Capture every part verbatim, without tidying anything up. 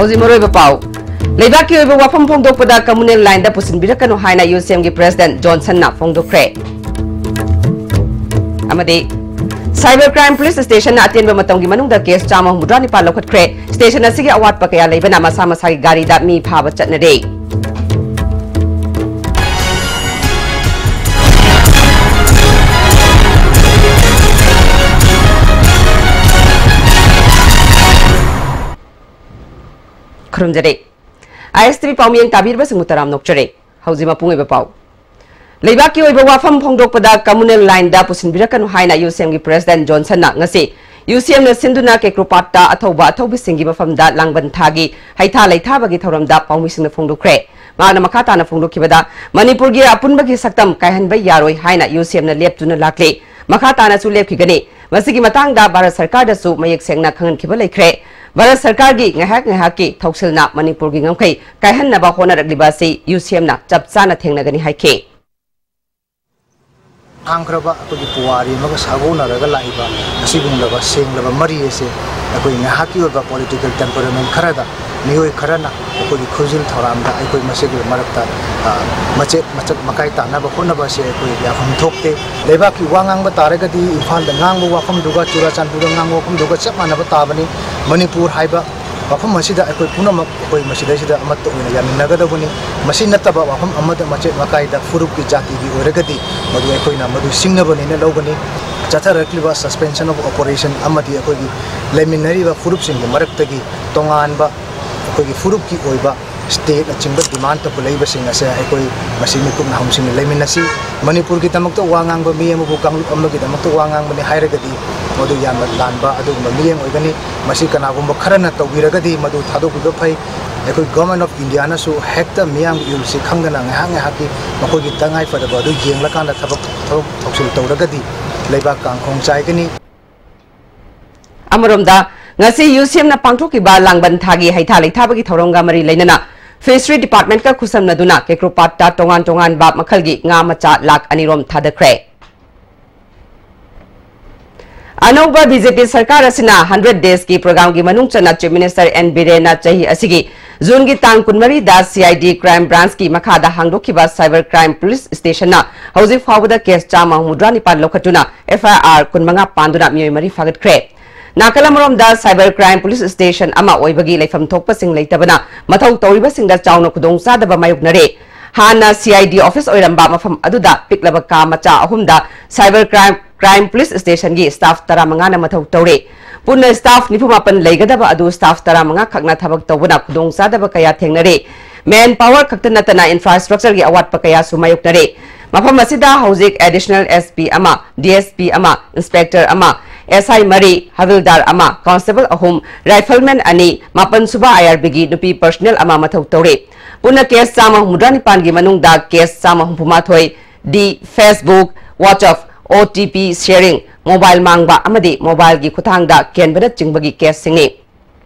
ꯍꯧꯖꯤꯛ ꯃꯔꯨꯑꯣꯏꯕ ꯄꯥꯎ꯫ ꯂꯩꯕꯥꯛꯀꯤ ꯑꯣꯏꯕ ꯋꯥꯐꯝ ꯐꯣꯡꯗꯣꯛꯄꯗ communal line ꯗ ꯄꯨꯁꯤꯟꯕꯤꯔꯛꯀꯅꯨ ꯍꯥꯏꯅ UCM ꯒꯤ president Johnson ꯅ ꯐꯣꯡꯗꯣꯛꯈ꯭ꯔꯦ꯫ ꯑꯃꯗꯤ cyber crime police station ꯅ ꯑꯇꯦꯟꯕ ꯃꯇꯝꯒꯤ ꯃꯅꯨꯡꯗ case ꯆꯥꯝꯃ ꯍꯨꯝꯐꯨꯇꯔꯥ ꯅꯤꯄꯥꯟ ꯂꯧꯈꯠꯈ꯭ꯔꯦ꯫ Station ꯑꯁꯤꯒꯤ ꯑꯋꯥꯠꯄ ꯀꯌꯥ ꯂꯩꯕꯅ ꯃꯁꯥ ꯃꯁꯥꯒꯤ ꯒꯥꯔꯤꯗ ꯃꯤ ꯐꯥꯕ ꯆꯠꯅꯔꯦ꯫ ꯈꯨꯔꯨꯝꯖꯔꯤ꯫ ISTV ꯄꯥꯎꯃꯤꯌꯦꯡ ꯇꯥꯕꯤꯔꯤꯕꯁꯤꯡꯕꯨ ꯇꯔꯥꯝꯅ ꯑꯣꯛꯆꯔꯤ꯫ ꯍꯧꯖꯤꯛ ꯃꯄꯨꯡ ꯑꯣꯏꯕ ꯄꯥꯎ꯫ ꯂꯩꯕꯥꯛꯀꯤ ꯑꯣꯏꯕ ꯋꯥꯐꯝ ꯐꯣꯡꯗꯣꯛꯄꯗ communal line ꯗ ꯄꯨꯁꯤꯟꯕꯤꯔꯛꯀꯅꯨ ꯍꯥꯏꯅ UCM ꯒꯤ president Johnson ꯅ ꯉꯁꯤ UCM ꯅ ꯁꯤꯟꯗꯨꯅ ꯀꯦꯀ꯭ꯔꯣꯄꯥꯠꯇ ꯑꯊꯧꯕ ꯑꯊꯧꯕꯤꯁꯤꯡꯒꯤ ꯃꯐꯝꯗ ꯂꯥꯡꯕꯟ ꯊꯥꯒꯤ ꯍꯩꯊꯥ ꯂꯩꯊꯥꯕꯒꯤ ꯊꯧꯔꯝꯗ ꯄꯥꯎꯃꯤꯁꯤꯡꯅ ꯐꯣꯡꯗꯣꯛꯈ꯭ꯔꯦ꯫ ꯃꯍꯥꯛꯅ ꯃꯈꯥ ꯇꯥꯅ ꯐꯣꯡꯗꯣꯛꯈꯤꯕꯗ, ꯃꯅꯤꯄꯨꯔꯒꯤ ꯑꯄꯨꯟꯕꯒꯤ ꯁꯛꯇꯝ ꯀꯥꯏꯍꯟꯕ ꯌꯥꯔꯣꯏ ꯍꯥꯏꯅ UCM ꯅ ꯂꯦꯞꯇꯨꯅ ꯂꯥꯛꯂꯤ꯫ ꯃꯈꯥ ꯇꯥꯅꯁꯨ ꯂꯦꯞꯈꯤꯒꯅꯤ꯫ ꯃꯁꯤꯒꯤ ꯃꯇꯥꯡꯗ ꯚꯥꯔꯠ ꯁꯔꯀꯥꯔꯗꯁꯨ ꯃꯌꯦꯛ ꯁꯦꯡꯅ ꯈꯪꯍꯟꯈꯤꯕ ꯂꯩꯈ꯭ꯔꯦ꯫ ꯚꯥꯔꯠ ꯁꯔꯀꯥꯔꯒꯤ ꯉꯥꯏꯍꯥꯛ ꯉꯥꯏꯍꯥꯛꯀꯤ ꯊꯧꯁꯤꯜꯅ ꯃꯅꯤꯄꯨꯔꯒꯤ ꯉꯝꯈꯩ ꯀꯥꯏꯍꯟꯅꯕ ꯍꯣꯠꯅꯔꯛꯂꯤꯕ ꯑꯁꯤ UCM ꯅ ꯆꯞ ꯆꯥꯅ ꯊꯦꯡꯅꯒꯅꯤ ꯍꯥꯏꯈꯤ꯫ ꯈꯥꯡꯈ꯭ꯔꯕ ꯑꯩꯈꯣꯏꯒꯤ ꯄꯨꯋꯥꯔꯤ ꯑꯃꯒ ꯁꯥꯒꯣꯟꯅꯔꯒ ꯂꯥꯛꯏꯕ ꯑꯁꯤꯒꯨꯝꯂꯕ ꯁꯦꯡꯂꯕ ꯃꯔꯤ ꯑꯁꯦ ꯑꯩꯈꯣꯏ ꯉꯥꯏꯍꯥꯛꯀꯤ ꯑꯣꯏꯕ political temperament ꯈꯔꯗ ꯃꯤꯑꯣꯏ ꯈꯔꯅ ꯑꯩꯈꯣꯏꯒꯤ ꯈꯨꯖꯤꯜ ꯊꯧꯔꯥꯡꯗ ꯑꯩꯈꯣꯏ ꯃꯁꯦꯜꯒꯤ ꯃꯔꯛꯇ, ꯑ, ꯃꯆꯦꯠ ꯃꯆꯦꯠ ꯃꯀꯥꯏ ꯇꯥꯅꯕ ꯍꯣꯠꯅꯕ ꯑꯁꯦ ꯑꯩꯈꯣꯏ ꯌꯥꯐꯝ ꯊꯣꯛꯇꯦ꯫ ꯂꯩꯕꯥꯛꯀꯤ ꯋꯥ ꯉꯥꯡꯕ ꯇꯥꯔꯒꯗꯤ ꯏꯝꯐꯥꯜꯗ ꯉꯥꯡꯕ ꯋꯥꯐꯝꯗꯨꯒ ꯆꯨꯔꯥꯆꯥꯟꯄꯨꯔꯗ ꯉꯥꯡꯕ ꯋꯥꯐꯝꯗꯨꯒ ꯆꯞ ꯃꯥꯟꯅꯕ ꯇꯥꯕꯅꯤ꯫ ꯃꯅꯤꯄꯨꯔ ꯍꯥꯏꯕ ꯃꯐꯝ ꯑꯁꯤꯗ ꯑꯩꯈꯣꯏ ꯄꯨꯝꯅꯃꯛ ꯑꯩꯈꯣꯏ ꯃꯁꯤꯗꯩꯁꯤꯗ ꯑꯃꯠꯇ ꯑꯣꯏꯅ ꯌꯥꯃꯤꯟꯅꯒꯗꯕꯅꯤ꯫ ꯃꯁꯤ ꯅꯠꯇꯕ ꯋꯥꯐꯝ ꯑꯃꯗ ꯃꯆꯦꯠ ꯃꯀꯥꯏꯗ ꯐꯨꯔꯨꯞꯀꯤ ꯖꯥꯇꯤꯒꯤ ꯑꯣꯏꯔꯒꯗꯤ ꯃꯗꯨ ꯑꯩꯈꯣꯏꯅ ꯃꯗꯨ ꯁꯤꯡꯅꯕꯅꯦꯅ ꯂꯧꯒꯅꯤ꯫ ꯆꯠꯊꯔꯛꯂꯤꯕ suspension of operation ꯑꯃꯗꯤ ꯑꯩꯈꯣꯏꯒꯤ ꯂꯩꯃꯤꯟꯅꯔꯤꯕ ꯐꯨꯔꯨꯞꯁꯤꯡꯒꯤ ꯃꯔꯛꯇꯒꯤ ꯇꯣꯉꯥꯟꯕ ꯑꯩꯈꯣꯏꯒꯤ ꯐꯨꯔꯨꯞꯀꯤ ꯑꯣꯏꯕ stateꯅꯆꯤꯡꯕ demand ꯇꯧꯈꯠꯂꯛꯏꯕꯁꯤꯡ ꯑꯁꯦ ꯑꯩꯈꯣꯏ ꯃꯁꯤ ꯃꯤꯀꯨꯞ ꯅꯥꯍꯨꯝꯁꯤꯡꯅ ꯂꯩꯃꯤꯟꯅꯁꯤ꯫ ꯃꯅꯤꯄꯨꯔꯒꯤꯗꯃꯛꯇ ꯋꯥ ꯉꯥꯡꯕ ꯃꯤ ꯑꯃꯕꯨ ꯀꯥꯡꯂꯨꯞ ꯑꯃꯒꯤꯗꯃꯛꯇ ꯋꯥ ꯉꯥꯡꯕꯅꯤ ꯍꯥꯏꯔꯒꯗꯤ ꯃꯗꯨ ꯌꯥꯝꯅ ꯂꯥꯟꯕ ꯑꯗꯨꯒꯨꯝꯕ ꯃꯤꯠꯌꯦꯡ ꯑꯣꯏꯒꯅꯤ꯫ ꯃꯁꯤ ꯀꯅꯥꯒꯨꯝꯕ ꯈꯔꯅ ꯇꯧꯕꯤꯔꯒꯗꯤ ꯃꯗꯨ ꯊꯥꯗꯣꯛꯄꯤꯕ ꯐꯩ꯫ ꯑꯩꯈꯣꯏ Government of Indiaꯅꯁꯨ ꯍꯦꯛꯇ ꯃꯤꯌꯥꯝꯒꯤ ꯏꯍꯨꯜꯁꯤ ꯈꯪꯗꯅ ꯉꯥꯏꯍꯥꯛ ꯉꯥꯏꯍꯥꯛꯀꯤ ꯃꯈꯣꯏꯒꯤ ꯇꯉꯥꯏ ꯐꯗꯕ ꯑꯗꯨ ꯌꯦꯡꯂꯀꯥꯟꯗ ꯊꯕꯛ, ꯊꯕꯛ ꯊꯧꯁꯤꯜ ꯇꯧꯔꯒꯗꯤ ꯂꯩꯕꯥꯛ ꯀꯥꯡꯈꯣꯡ ꯆꯥꯏꯒꯅꯤ꯫ ꯑꯃꯔꯣꯝꯗ, ꯉꯁꯤ UCMꯅ ꯄꯥꯡꯊꯣꯛꯈꯤꯕ ꯂꯥꯡꯕꯟ ꯊꯥꯒꯤ ꯍꯩꯊꯥ ꯂꯩꯊꯥꯕꯒꯤ ꯊꯧꯔꯝꯒ ꯃꯔꯤ ꯂꯩꯅꯅ Fishery Departmentꯀ ꯈꯨꯠꯁꯝꯅꯗꯨꯅ ꯀꯦꯀ꯭ꯔꯣꯄꯥꯠꯇ ꯇꯣꯉꯥꯟ ꯇꯣꯉꯥꯟꯕ ꯃꯈꯜꯒꯤ ꯉꯥ ꯃꯆꯥ ꯂꯥꯈ ꯑꯅꯤꯔꯣꯝ ꯊꯥꯗꯈ꯭ꯔꯦ꯫ ꯑꯅꯧꯕ ꯕꯤ ꯖꯦ ꯄꯤ ꯁꯔꯀꯥꯔ ꯑꯁꯤꯅ ꯍꯟꯗ꯭ꯔꯦꯠ ꯗꯦꯖꯀꯤ ꯄ꯭ꯔꯣꯒ꯭ꯔꯥꯝꯒꯤ ꯃꯅꯨꯡ ꯆꯟꯅ ꯆꯤꯐ ꯃꯤꯅꯤꯁꯇꯔ ꯑꯦꯟ ꯕꯤꯔꯦꯟꯅ ꯆꯍꯤ ꯑꯁꯤꯒꯤ ꯖꯨꯟꯒꯤ ꯇꯥꯡ ꯀꯨꯟꯃꯔꯤꯗ ꯁꯤ ꯑꯥꯏ ꯗꯤ ꯀ꯭ꯔꯥꯏꯝ ꯕ꯭ꯔꯥꯟꯁꯀꯤ ꯃꯈꯥꯗ ꯍꯥꯡꯗꯣꯛꯈꯤꯕ ꯁꯥꯏꯕꯔ ꯀ꯭ꯔꯥꯏꯝ ꯄꯨꯂꯤꯁ ꯁ꯭ꯇꯦꯁꯟꯅ ꯍꯧꯖꯤꯛ ꯐꯥꯎꯕꯗ ꯀꯦꯁ ꯆꯥꯝꯃ ꯍꯨꯝꯐꯨꯇꯔꯥ ꯅꯤꯄꯥꯟ ꯂꯧꯈꯠꯇꯨꯅ ꯑꯦꯐ ꯑꯥꯏ ꯑꯥꯔ ꯀꯨꯟꯃꯉꯥ ꯄꯥꯟꯗꯨꯅ ꯃꯤꯑꯣꯏ ꯃꯔꯤ ꯐꯥꯒꯠꯈ꯭ꯔꯦ꯫ ꯅꯥꯀꯜ ꯑꯃꯔꯣꯝꯗ ꯁꯥꯏꯕꯔ ꯀ꯭ꯔꯥꯏꯝ ꯄꯨꯂꯤꯁ ꯁ꯭ꯇꯦꯁꯟ ꯑꯃ ꯑꯣꯏꯕꯒꯤ ꯂꯩꯐꯝ ꯊꯣꯛꯄꯁꯤꯡ ꯂꯩꯇꯕꯅ ꯃꯊꯧ ꯇꯧꯔꯤꯕꯁꯤꯡꯗ ꯆꯥꯎꯅ ꯈꯨꯗꯣꯡꯆꯥꯗꯕ ꯃꯥꯌꯣꯛꯅꯔꯦ꯫ ꯍꯥꯟꯅ ꯁꯤ ꯑꯥꯏ ꯗꯤ ꯑꯣꯐꯤꯁ ꯑꯣꯏꯔꯝꯕ ꯃꯐꯝ ꯑꯗꯨꯗ ꯄꯤꯛꯂꯕ ꯀꯥ ꯃꯆꯥ ꯑꯍꯨꯝꯗ ꯁꯥꯏꯕꯔ ꯀ꯭ꯔꯥꯏꯝ, ꯀ꯭ꯔꯥꯏꯝ ꯄꯨꯂꯤꯁ ꯁ꯭ꯇꯦꯁꯟꯒꯤ ꯁ꯭ꯇꯥꯐ ꯇꯔꯥꯃꯉꯥꯅ ꯃꯊꯧ ꯇꯧꯔꯦ꯫ ꯄꯨꯟꯅ ꯁ꯭ꯇꯥꯐ ꯅꯤꯐꯨ ꯃꯥꯄꯟ ꯂꯩꯒꯗꯕ ꯑꯗꯨ ꯁ꯭ꯇꯥꯐ ꯇꯔꯥꯃꯉꯥ ꯈꯛꯅ ꯊꯕꯛ ꯇꯧꯕꯅ ꯈꯨꯗꯣꯡꯆꯥꯗꯕ ꯀꯌꯥ ꯊꯦꯡꯅꯔꯦ꯫ ꯃꯦꯟ ꯄꯥꯋꯔ ꯈꯛꯇ ꯅꯠꯇꯅ ꯏꯟꯐ꯭ꯔꯥꯁ꯭ꯇ꯭ꯔꯛꯆꯔꯒꯤ ꯑꯋꯥꯠꯄ ꯀꯌꯥꯁꯨ ꯃꯥꯌꯣꯛꯅꯔꯦ꯫ ꯃꯐꯝ ꯑꯁꯤꯗ ꯍꯧꯖꯤꯛ ꯑꯦꯗꯤꯁꯅꯦꯜ ꯑꯦꯁ ꯄꯤ ꯑꯃ, ꯗꯤ ꯑꯦꯁ ꯄꯤ ꯑꯃ, ꯏꯟꯁꯄꯦꯛꯇꯔ ꯑꯃ, ꯑꯦꯁ ꯑꯥꯏ ꯃꯔꯤ, ꯍꯕꯤꯜꯗꯥꯔ ꯑꯃ, ꯀꯣꯟꯁꯇꯦꯕꯜ ꯑꯍꯨꯝ, ꯔꯥꯏꯐꯜꯃꯦꯟ ꯑꯅꯤ, ꯃꯥꯄꯟ ꯁꯨꯕ ꯑꯥꯏ ꯑꯥꯔ ꯕꯤꯒꯤ ꯅꯨꯄꯤ ꯄꯔꯁꯅꯦꯜ ꯑꯃ ꯃꯊꯧ ꯇꯧꯔꯤ꯫ ꯄꯨꯟꯅ ꯀꯦꯁ ꯆꯥꯝꯃ ꯍꯨꯝꯐꯨꯇꯔꯥ ꯅꯤꯄꯥꯟꯒꯤ ꯃꯅꯨꯡꯗ ꯀꯦꯁ ꯆꯥꯝꯃ ꯍꯨꯝꯐꯨ ꯃꯥꯊꯣꯏ ꯗꯤ Facebook, WhatsApp, O T P sharing, mobile ꯃꯥꯡꯕ ꯑꯃꯗꯤ ꯃꯣꯕꯥꯏꯜꯒꯤ ꯈꯨꯠꯊꯥꯡꯗ ꯀꯦꯟꯕꯅꯆꯤꯡꯕꯒꯤ ꯀꯦꯁꯁꯤꯡꯅꯤ꯫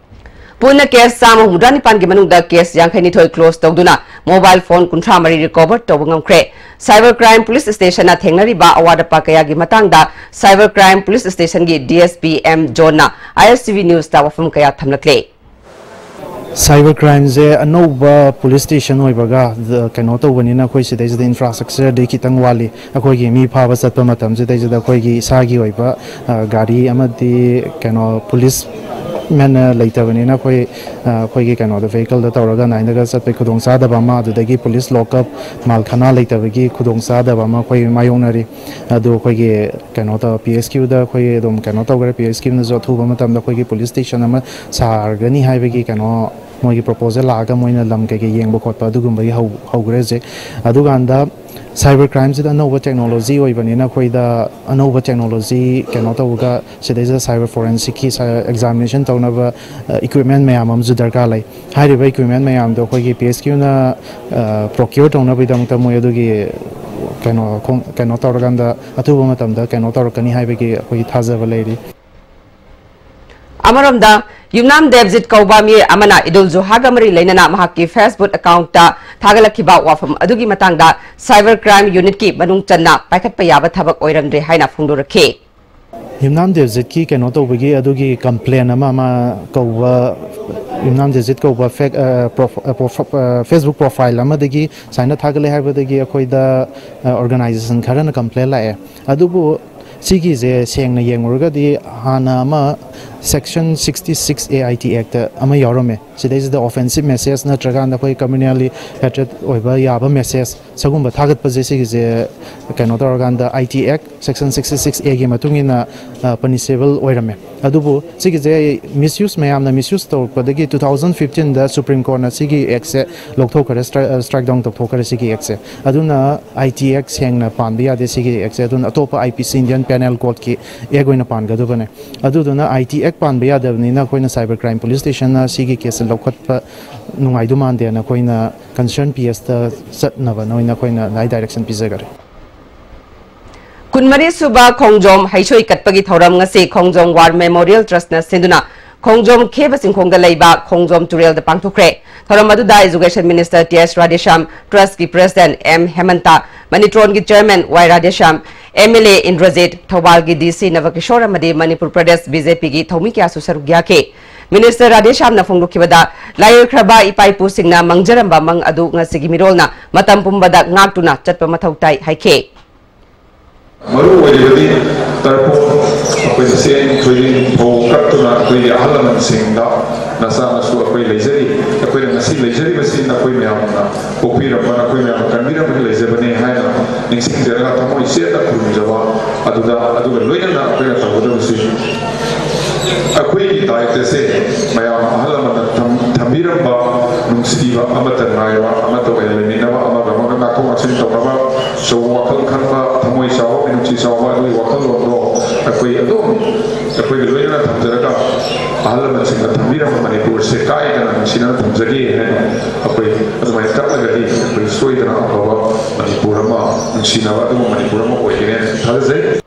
ꯄꯨꯟꯅ ꯀꯦꯁ ꯆꯥꯝꯃ ꯍꯨꯝꯐꯨꯇꯔꯥ ꯅꯤꯄꯥꯟꯒꯤ ꯃꯅꯨꯡꯗ ꯀꯦꯁ ꯌꯥꯡꯈꯩꯅꯤꯊꯣꯏ ꯀ꯭ꯂꯣꯖ ꯇꯧꯗꯨꯅ ꯃꯣꯕꯥꯏꯜ ꯐꯣꯟ ꯀꯨꯟꯊ꯭ꯔꯥ ꯃꯔꯤ ꯔꯤꯀꯣꯚꯔ ꯇꯧꯕ ꯉꯝꯈ꯭ꯔꯦ꯫ ꯁꯥꯏꯕꯔ ꯀ꯭ꯔꯥꯏꯝ ꯄꯨꯂꯤꯁ ꯁ꯭ꯇꯦꯁꯟꯅ ꯊꯦꯡꯅꯔꯤꯕ ꯑꯋꯥꯠ ꯑꯄꯥ ꯀꯌꯥꯒꯤ ꯃꯇꯥꯡꯗ ꯁꯥꯏꯕꯔ ꯀ꯭ꯔꯥꯏꯝ ꯄꯨꯂꯤꯁ ꯁ꯭ꯇꯦꯁꯟꯒꯤ ꯗꯤ ꯑꯦꯁ ꯄꯤ ꯑꯦꯝ ꯖꯣꯟꯅ ꯑꯥꯏ ꯑꯦꯁ ꯇꯤ ꯚꯤ ꯅ꯭ꯌꯨꯁꯇ ꯋꯥꯐꯝ ꯀꯌꯥ ꯊꯝꯂꯛꯂꯦ꯫ ꯁꯥꯏꯕꯔ ꯀ꯭ꯔꯥꯏꯝꯁꯦ ꯑꯅꯧꯕ ꯄꯨꯂꯤꯁ ꯁ꯭ꯇꯦꯁꯟ ꯑꯣꯏꯕꯒ, ꯀꯩꯅꯣ ꯇꯧꯕꯅꯤꯅ ꯑꯩꯈꯣꯏ ꯁꯤꯗꯩꯁꯤꯗ ꯏꯟꯐ꯭ꯔꯥꯁ꯭ꯇ꯭ꯔꯛꯆꯔꯗꯤ ꯈꯤꯇꯪ ꯋꯥꯠꯂꯤ꯫ ꯑꯩꯈꯣꯏꯒꯤ ꯃꯤ ꯐꯥꯕ ꯆꯠꯄ ꯃꯇꯝꯁꯤꯗꯩꯁꯤꯗ ꯑꯩꯈꯣꯏꯒꯤ ꯏꯁꯥꯒꯤ ꯑꯣꯏꯕ, ꯑ, ꯒꯥꯔꯤ ꯑꯃꯗꯤ ꯀꯩꯅꯣ ꯄꯨꯂꯤꯁ ꯃꯦꯟꯅ ꯂꯩꯇꯕꯅꯤꯅ ꯑꯩꯈꯣꯏ, ꯑ, ꯑꯩꯈꯣꯏꯒꯤ ꯀꯩꯅꯣꯗ ꯚꯦꯍꯤꯀꯜꯗ ꯇꯧꯔꯒ ꯑꯗꯨꯃꯥꯏꯅꯒ ꯆꯠꯄꯒꯤ ꯈꯨꯗꯣꯡꯆꯥꯗꯕ ꯑꯃ, ꯑꯗꯨꯗꯒꯤ ꯄꯨꯂꯤꯁ ꯂꯣꯛꯑꯞ, ꯃꯥꯜꯈꯅꯥ ꯂꯩꯇꯕꯒꯤ ꯈꯨꯗꯣꯡꯆꯥꯗꯕ ꯑꯃ ꯑꯩꯈꯣꯏ ꯃꯥꯌꯣꯛꯅꯔꯤ꯫ ꯑꯗꯨ ꯑꯩꯈꯣꯏꯒꯤ ꯀꯩꯅꯣ ꯇꯧ-, ꯄꯤ ꯑꯩꯆ ꯀ꯭ꯌꯨꯗ ꯑꯩꯈꯣꯏ ꯑꯗꯨꯝ ꯀꯩꯅꯣ ꯇꯧꯈ꯭ꯔꯦ꯫ ꯄꯤ ꯑꯩꯆ ꯀ꯭ꯌꯨꯅꯁꯨ ꯑꯊꯨꯕ ꯃꯇꯝꯗ ꯑꯩꯈꯣꯏꯒꯤ ꯄꯨꯂꯤꯁ ꯁ꯭ꯇꯦꯁꯟ ꯑꯃ ꯁꯥꯔꯒꯅꯤ ꯍꯥꯏꯕꯒꯤ ꯀꯩꯅꯣ ꯃꯣꯏꯒꯤ ꯄ꯭ꯔꯣꯄꯣꯖꯦꯜ ꯂꯥꯛꯑꯒ ꯃꯣꯏꯅ ꯂꯝ ꯀꯩꯀꯩ ꯌꯦꯡꯕ ꯈꯣꯠꯄ ꯑꯗꯨꯒꯨꯝꯕꯒꯤ ꯍꯧ-, ꯍꯧꯈ꯭ꯔꯦ ꯍꯧꯖꯤꯛ꯫ ꯑꯗꯨꯀꯥꯟꯗ ꯁꯥꯏꯕꯔ ꯀ꯭ꯔꯥꯏꯝꯁꯤꯗ ꯑꯅꯧꯕ ꯇꯦꯛꯅꯣꯂꯣꯖꯤ ꯑꯣꯏꯕꯅꯤꯅ ꯑꯩꯈꯣꯏꯗ ꯑꯅꯧꯕ ꯇꯦꯛꯅꯣꯂꯣꯖꯤ ꯀꯩꯅꯣ ꯇꯧꯕꯒ ꯁꯤꯗꯩꯁꯤꯗ ꯁꯥꯏꯕꯔ ꯐꯣꯔꯦꯟꯁꯤꯛꯀꯤ ꯁꯥ-, ꯑꯦꯛꯖꯥꯃꯤꯅꯦꯁꯟ ꯇꯧꯅꯕ, ꯑ, ꯏꯀ꯭ꯋꯤꯞꯃꯦꯟ ꯃꯌꯥꯝ ꯑꯃꯁꯨ ꯗꯔꯀꯥꯔ ꯂꯩ꯫ ꯍꯥꯏꯔꯤꯕ ꯏꯀ꯭ꯋꯤꯞꯃꯦꯟ ꯃꯌꯥꯝꯗꯣ ꯑꯩꯈꯣꯏꯒꯤ ꯄꯤ ꯑꯩꯆ ꯀ꯭ꯌꯨꯅ, ꯑ, ꯄ꯭ꯔꯣꯀ꯭ꯌꯣꯔ ꯇꯧꯅꯕꯒꯤꯗꯃꯛꯇ ꯃꯣꯏ ꯑꯗꯨꯒꯤ ꯀꯩꯅꯣ ꯈꯣꯡ-, ꯀꯩꯅꯣ ꯇꯧꯔꯀꯥꯟꯗ ꯑꯊꯨꯕ ꯃꯇꯝꯗ ꯀꯩꯅꯣ ꯇꯧꯔꯛꯀꯅꯤ ꯍꯥꯏꯕꯒꯤ ꯑꯩꯈꯣꯏꯒꯤ ꯊꯥꯖꯕ ꯂꯩꯔꯤ꯫ ꯑꯃꯔꯣꯝꯗ, ꯌꯨꯝꯅꯥꯝ ꯗꯦꯕꯖꯤꯠ ꯀꯧꯕ ꯃꯤꯑꯣꯏ ꯑꯃꯅ ꯏꯗꯨꯜ ꯖꯨꯍꯥꯒ ꯃꯔꯤ ꯂꯩꯅꯅ ꯃꯍꯥꯛꯀꯤ Facebook ꯑꯦꯀꯥꯎꯟꯠꯇ ꯊꯥꯒꯠꯂꯛꯈꯤꯕ ꯋꯥꯐꯝ ꯑꯗꯨꯒꯤ ꯃꯇꯥꯡꯗ ꯁꯥꯏꯕꯔ ꯀ꯭ꯔꯥꯏꯝ ꯌꯨꯅꯤꯠꯀꯤ ꯃꯅꯨꯡ ꯆꯟꯅ ꯄꯥꯏꯈꯠꯄ ꯌꯥꯕ ꯊꯕꯛ ꯑꯣꯏꯔꯝꯗ꯭ꯔꯦ ꯍꯥꯏꯅ ꯐꯣꯡꯗꯣꯔꯛꯈꯤ꯫ ꯌꯨꯝꯅꯥꯝ ꯗꯦꯕꯖꯤꯠꯀꯤ ꯀꯩꯅꯣ ꯇꯧꯕꯒꯤ ꯑꯗꯨꯒꯤ complain ꯑꯃ, ꯑꯃ ꯀꯧꯕ, ꯌꯨꯝꯅꯥꯝ ꯗꯦꯕꯖꯤꯠ ꯀꯧꯕ fake, ꯑ, ꯄ꯭ꯔꯣꯐ-, ꯑ, ꯄ꯭ꯔꯣꯐ-, ꯑ, Facebook profile ꯑꯃꯗꯒꯤ ꯁꯨꯃꯥꯏꯅ ꯊꯥꯒꯠꯂꯦ ꯍꯥꯏꯕꯗꯒꯤ ꯑꯩꯈꯣꯏꯗ, ꯑ, organization ꯈꯔꯅ complain ꯂꯥꯛꯑꯦ꯫ ꯑꯗꯨꯕꯨ ꯁꯤꯒꯤꯁꯦ ꯁꯦꯡꯅ ꯌꯦꯡꯉꯨꯔꯒꯗꯤ ꯍꯥꯟꯅ ꯑꯃ section sixty six A I T Act ꯑꯃ ꯌꯥꯎꯔꯝꯃꯦ꯫ ꯁꯤꯗꯩꯁꯤꯗ offensive message ꯅꯠꯇ꯭ꯔꯀꯥꯟꯗ ꯑꯩꯈꯣꯏ communally hatred ꯑꯣꯏꯕ ꯌꯥꯕ message ꯁꯤꯒꯨꯝꯕ ꯊꯥꯒꯠꯄꯁꯦ, ꯁꯤꯒꯤꯁꯦ ꯀꯩꯅꯣ ꯇꯧꯔꯀꯥꯟꯗ I T Act section sixty six A ꯒꯤ ꯃꯇꯨꯡ ꯏꯟꯅ, ꯑ, punishable ꯑꯣꯏꯔꯝꯃꯦ꯫ ꯑꯗꯨꯕꯨ ꯁꯤꯒꯤꯁꯦ misuse, ꯃꯌꯥꯝꯅ misuse ꯇꯧꯔꯛꯄꯗꯒꯤ two thousand fifteen ꯗ Supreme Courtꯅ ꯁꯤꯒꯤ actꯁꯦ ꯂꯧꯊꯣꯛꯈ꯭ꯔꯦ, stri-, ꯑ, strike down ꯇꯧꯊꯣꯛꯈ꯭ꯔꯦ ꯁꯤꯒꯤ actꯁꯦ꯫ ꯑꯗꯨꯅ I T Act ꯁꯦꯡꯅ ꯄꯥꯟꯕ ꯌꯥꯗꯦ ꯁꯤꯒꯤ actꯁꯦ꯫ ꯑꯗꯨꯅ ꯑꯇꯣꯞꯄ I P C, Indian Penal Codeꯀꯤ act ꯑꯣꯏꯅ ꯄꯥꯟꯒꯗꯕꯅꯦ꯫ ꯑꯗꯨꯗꯨꯅ I T Act ꯄꯥꯟꯕ ꯌꯥꯗꯕꯅꯤꯅ ꯑꯩꯈꯣꯏꯅ Cyber Crime Police Stationꯅ ꯁꯤꯒꯤ caseꯁꯦ ꯂꯧꯈꯠꯄ ꯅꯨꯡꯉꯥꯏꯗꯧ ꯃꯥꯟꯗꯦꯅ ꯑꯩꯈꯣꯏꯅ concern P Sꯇ ꯆꯠꯅꯕꯅ ꯑꯣꯏꯅ ꯑꯩꯈꯣꯏꯅ ꯑꯗꯨꯃꯥꯏꯅ direction ꯄꯤꯖꯈꯔꯦ꯫ ꯀꯨꯟꯃꯔꯤ ꯁꯨꯕ ꯈꯣꯡꯖꯣꯝ ꯍꯩꯁꯣꯏ ꯀꯠꯄꯒꯤ ꯊꯧꯔꯝ ꯉꯁꯤ ꯈꯣꯡꯖꯣꯝ War Memorial Trustꯅ ꯁꯤꯟꯗꯨꯅ ꯈꯣꯡꯖꯣꯝ ꯈꯦꯕ ꯆꯤꯡꯈꯣꯡꯗ ꯂꯩꯕ ꯈꯣꯡꯖꯣꯝ ꯇꯨꯔꯦꯜꯗ ꯄꯥꯡꯊꯣꯛꯈ꯭ꯔꯦ꯫ ꯊꯧꯔꯝ ꯑꯗꯨꯗ Education Minister T S Radheshyam, Trustꯀꯤ President M Hemanta, Manitronꯒꯤ Chairman Y Radheshyam, M L A Indrajit, ꯊꯧꯕꯥꯜꯒꯤ D C ꯅꯕꯀꯤꯁꯣꯔ ꯑꯃꯗꯤ ꯃꯅꯤꯄꯨꯔ ꯄ꯭ꯔꯗꯦꯁ B J Pꯒꯤ ꯊꯧꯃꯤ ꯀꯌꯥꯁꯨ ꯁꯔꯨꯛ ꯌꯥꯈꯤ꯫ Minister Radheshyamꯅ ꯐꯣꯡꯗꯣꯛꯈꯤꯕꯗ, ꯂꯥꯏꯑꯣꯏꯈ꯭ꯔꯕ ꯏꯄꯥ ꯏꯄꯨꯁꯤꯡꯅ ꯃꯪꯖꯔꯝꯕ ꯃꯪ ꯑꯗꯨ ꯉꯁꯤꯒꯤ ꯃꯤꯔꯣꯜꯅ ꯃꯇꯝ ꯄꯨꯝꯕꯗ ꯉꯥꯛꯇꯨꯅ ꯆꯠꯄ ꯃꯊꯧ ꯇꯥꯏ ꯍꯥꯏꯈꯤ꯫ ꯃꯔꯨ ꯑꯣꯏꯔꯤꯕꯗꯤ ꯇꯔꯄꯣꯟ, ꯑꯩꯈꯣꯏꯅ ꯆꯦꯡ, ꯊꯣꯏꯗꯤꯡ, ꯐꯧ ꯀꯠꯇꯨꯅ ꯑꯩꯈꯣꯏꯒꯤ ꯑꯍꯜ ꯂꯃꯟꯁꯤꯡꯗ, "ꯅꯆꯥ ꯅꯁꯨ ꯑꯩꯈꯣꯏ ꯂꯩꯖꯔꯤ, ꯑꯩꯈꯣꯏꯅ ꯉꯁꯤ ꯂꯩꯖꯔꯤꯕꯁꯤ ꯅꯈꯣꯏ ꯃꯌꯥꯝꯅ ꯄꯣꯛꯄꯤꯔꯝꯕ, ꯅꯈꯣꯏ ꯃꯌꯥꯝꯅ ꯀꯟꯕꯤꯔꯝꯕꯒꯤ ꯂꯩꯖꯕꯅꯤ" ꯍꯥꯏꯅ ꯅꯤꯡꯁꯤꯡꯖꯔꯒ ꯊꯃꯣꯏ ꯆꯦꯠꯅ ꯈꯨꯔꯨꯝꯖꯕ ꯑꯗꯨꯗ, ꯑꯗꯨꯒ ꯂꯣꯏꯅꯅ ꯑꯩꯈꯣꯏꯅ ꯇꯧꯒꯗꯕꯁꯤ ꯑꯩꯈꯣꯏꯒꯤ ꯗꯥꯏꯇꯁꯦ ꯃꯌꯥꯝ ꯑꯍꯜ ꯂꯃꯟꯅ ꯊꯝ-, ꯊꯝꯕꯤꯔꯝꯕ ꯅꯨꯡꯁꯤꯕ ꯑꯃꯠꯇ ꯉꯥꯏꯕ, ꯑꯃꯠꯇ ꯑꯣꯏꯅ ꯂꯩꯃꯤꯟꯅꯕ, ꯑꯃꯒ ꯑꯃꯒ ꯉꯥꯛꯊꯣꯛ ꯉꯥꯛꯁꯤꯟ ꯇꯧꯅꯕ, ꯑꯆꯧꯕ ꯋꯥꯈꯜ ꯈꯟꯕ, ꯊꯃꯣꯏ ꯆꯥꯎꯕ, ꯃꯤꯅꯨꯡꯁꯤ ꯆꯥꯎꯕ ꯑꯗꯨꯒꯤ ꯋꯥꯈꯜꯂꯣꯟꯗꯣ ꯑꯩꯈꯣꯏ ꯑꯗꯨꯝ ꯑꯩꯈꯣꯏꯒ ꯂꯣꯏꯅꯅ ꯊꯝꯖꯔꯒ ꯑꯍꯜ ꯂꯃꯟꯁꯤꯡꯅ ꯊꯝꯕꯤꯔꯝꯕ ꯃꯅꯤꯄꯨꯔꯁꯦ ꯀꯥꯏꯗꯅ ꯅꯨꯡꯁꯤꯅꯅ ꯊꯝꯖꯒꯦ ꯍꯥꯏꯅ ꯑꯩꯈꯣꯏ ꯑꯗꯨꯃꯥꯏꯅ ꯀꯠꯂꯒꯗꯤ ꯑꯩꯈꯣꯏ ꯁꯣꯏꯗꯅ ꯑꯐꯕ ꯃꯅꯤꯄꯨꯔ ꯑꯃ, ꯅꯨꯡꯁꯤꯅꯕ ꯑꯗꯨꯒꯨꯝꯕ ꯃꯅꯤꯄꯨꯔ ꯑꯃ ꯑꯣꯏꯒꯅꯤ ꯍꯥꯏꯅ ꯊꯥꯖꯖꯩ꯫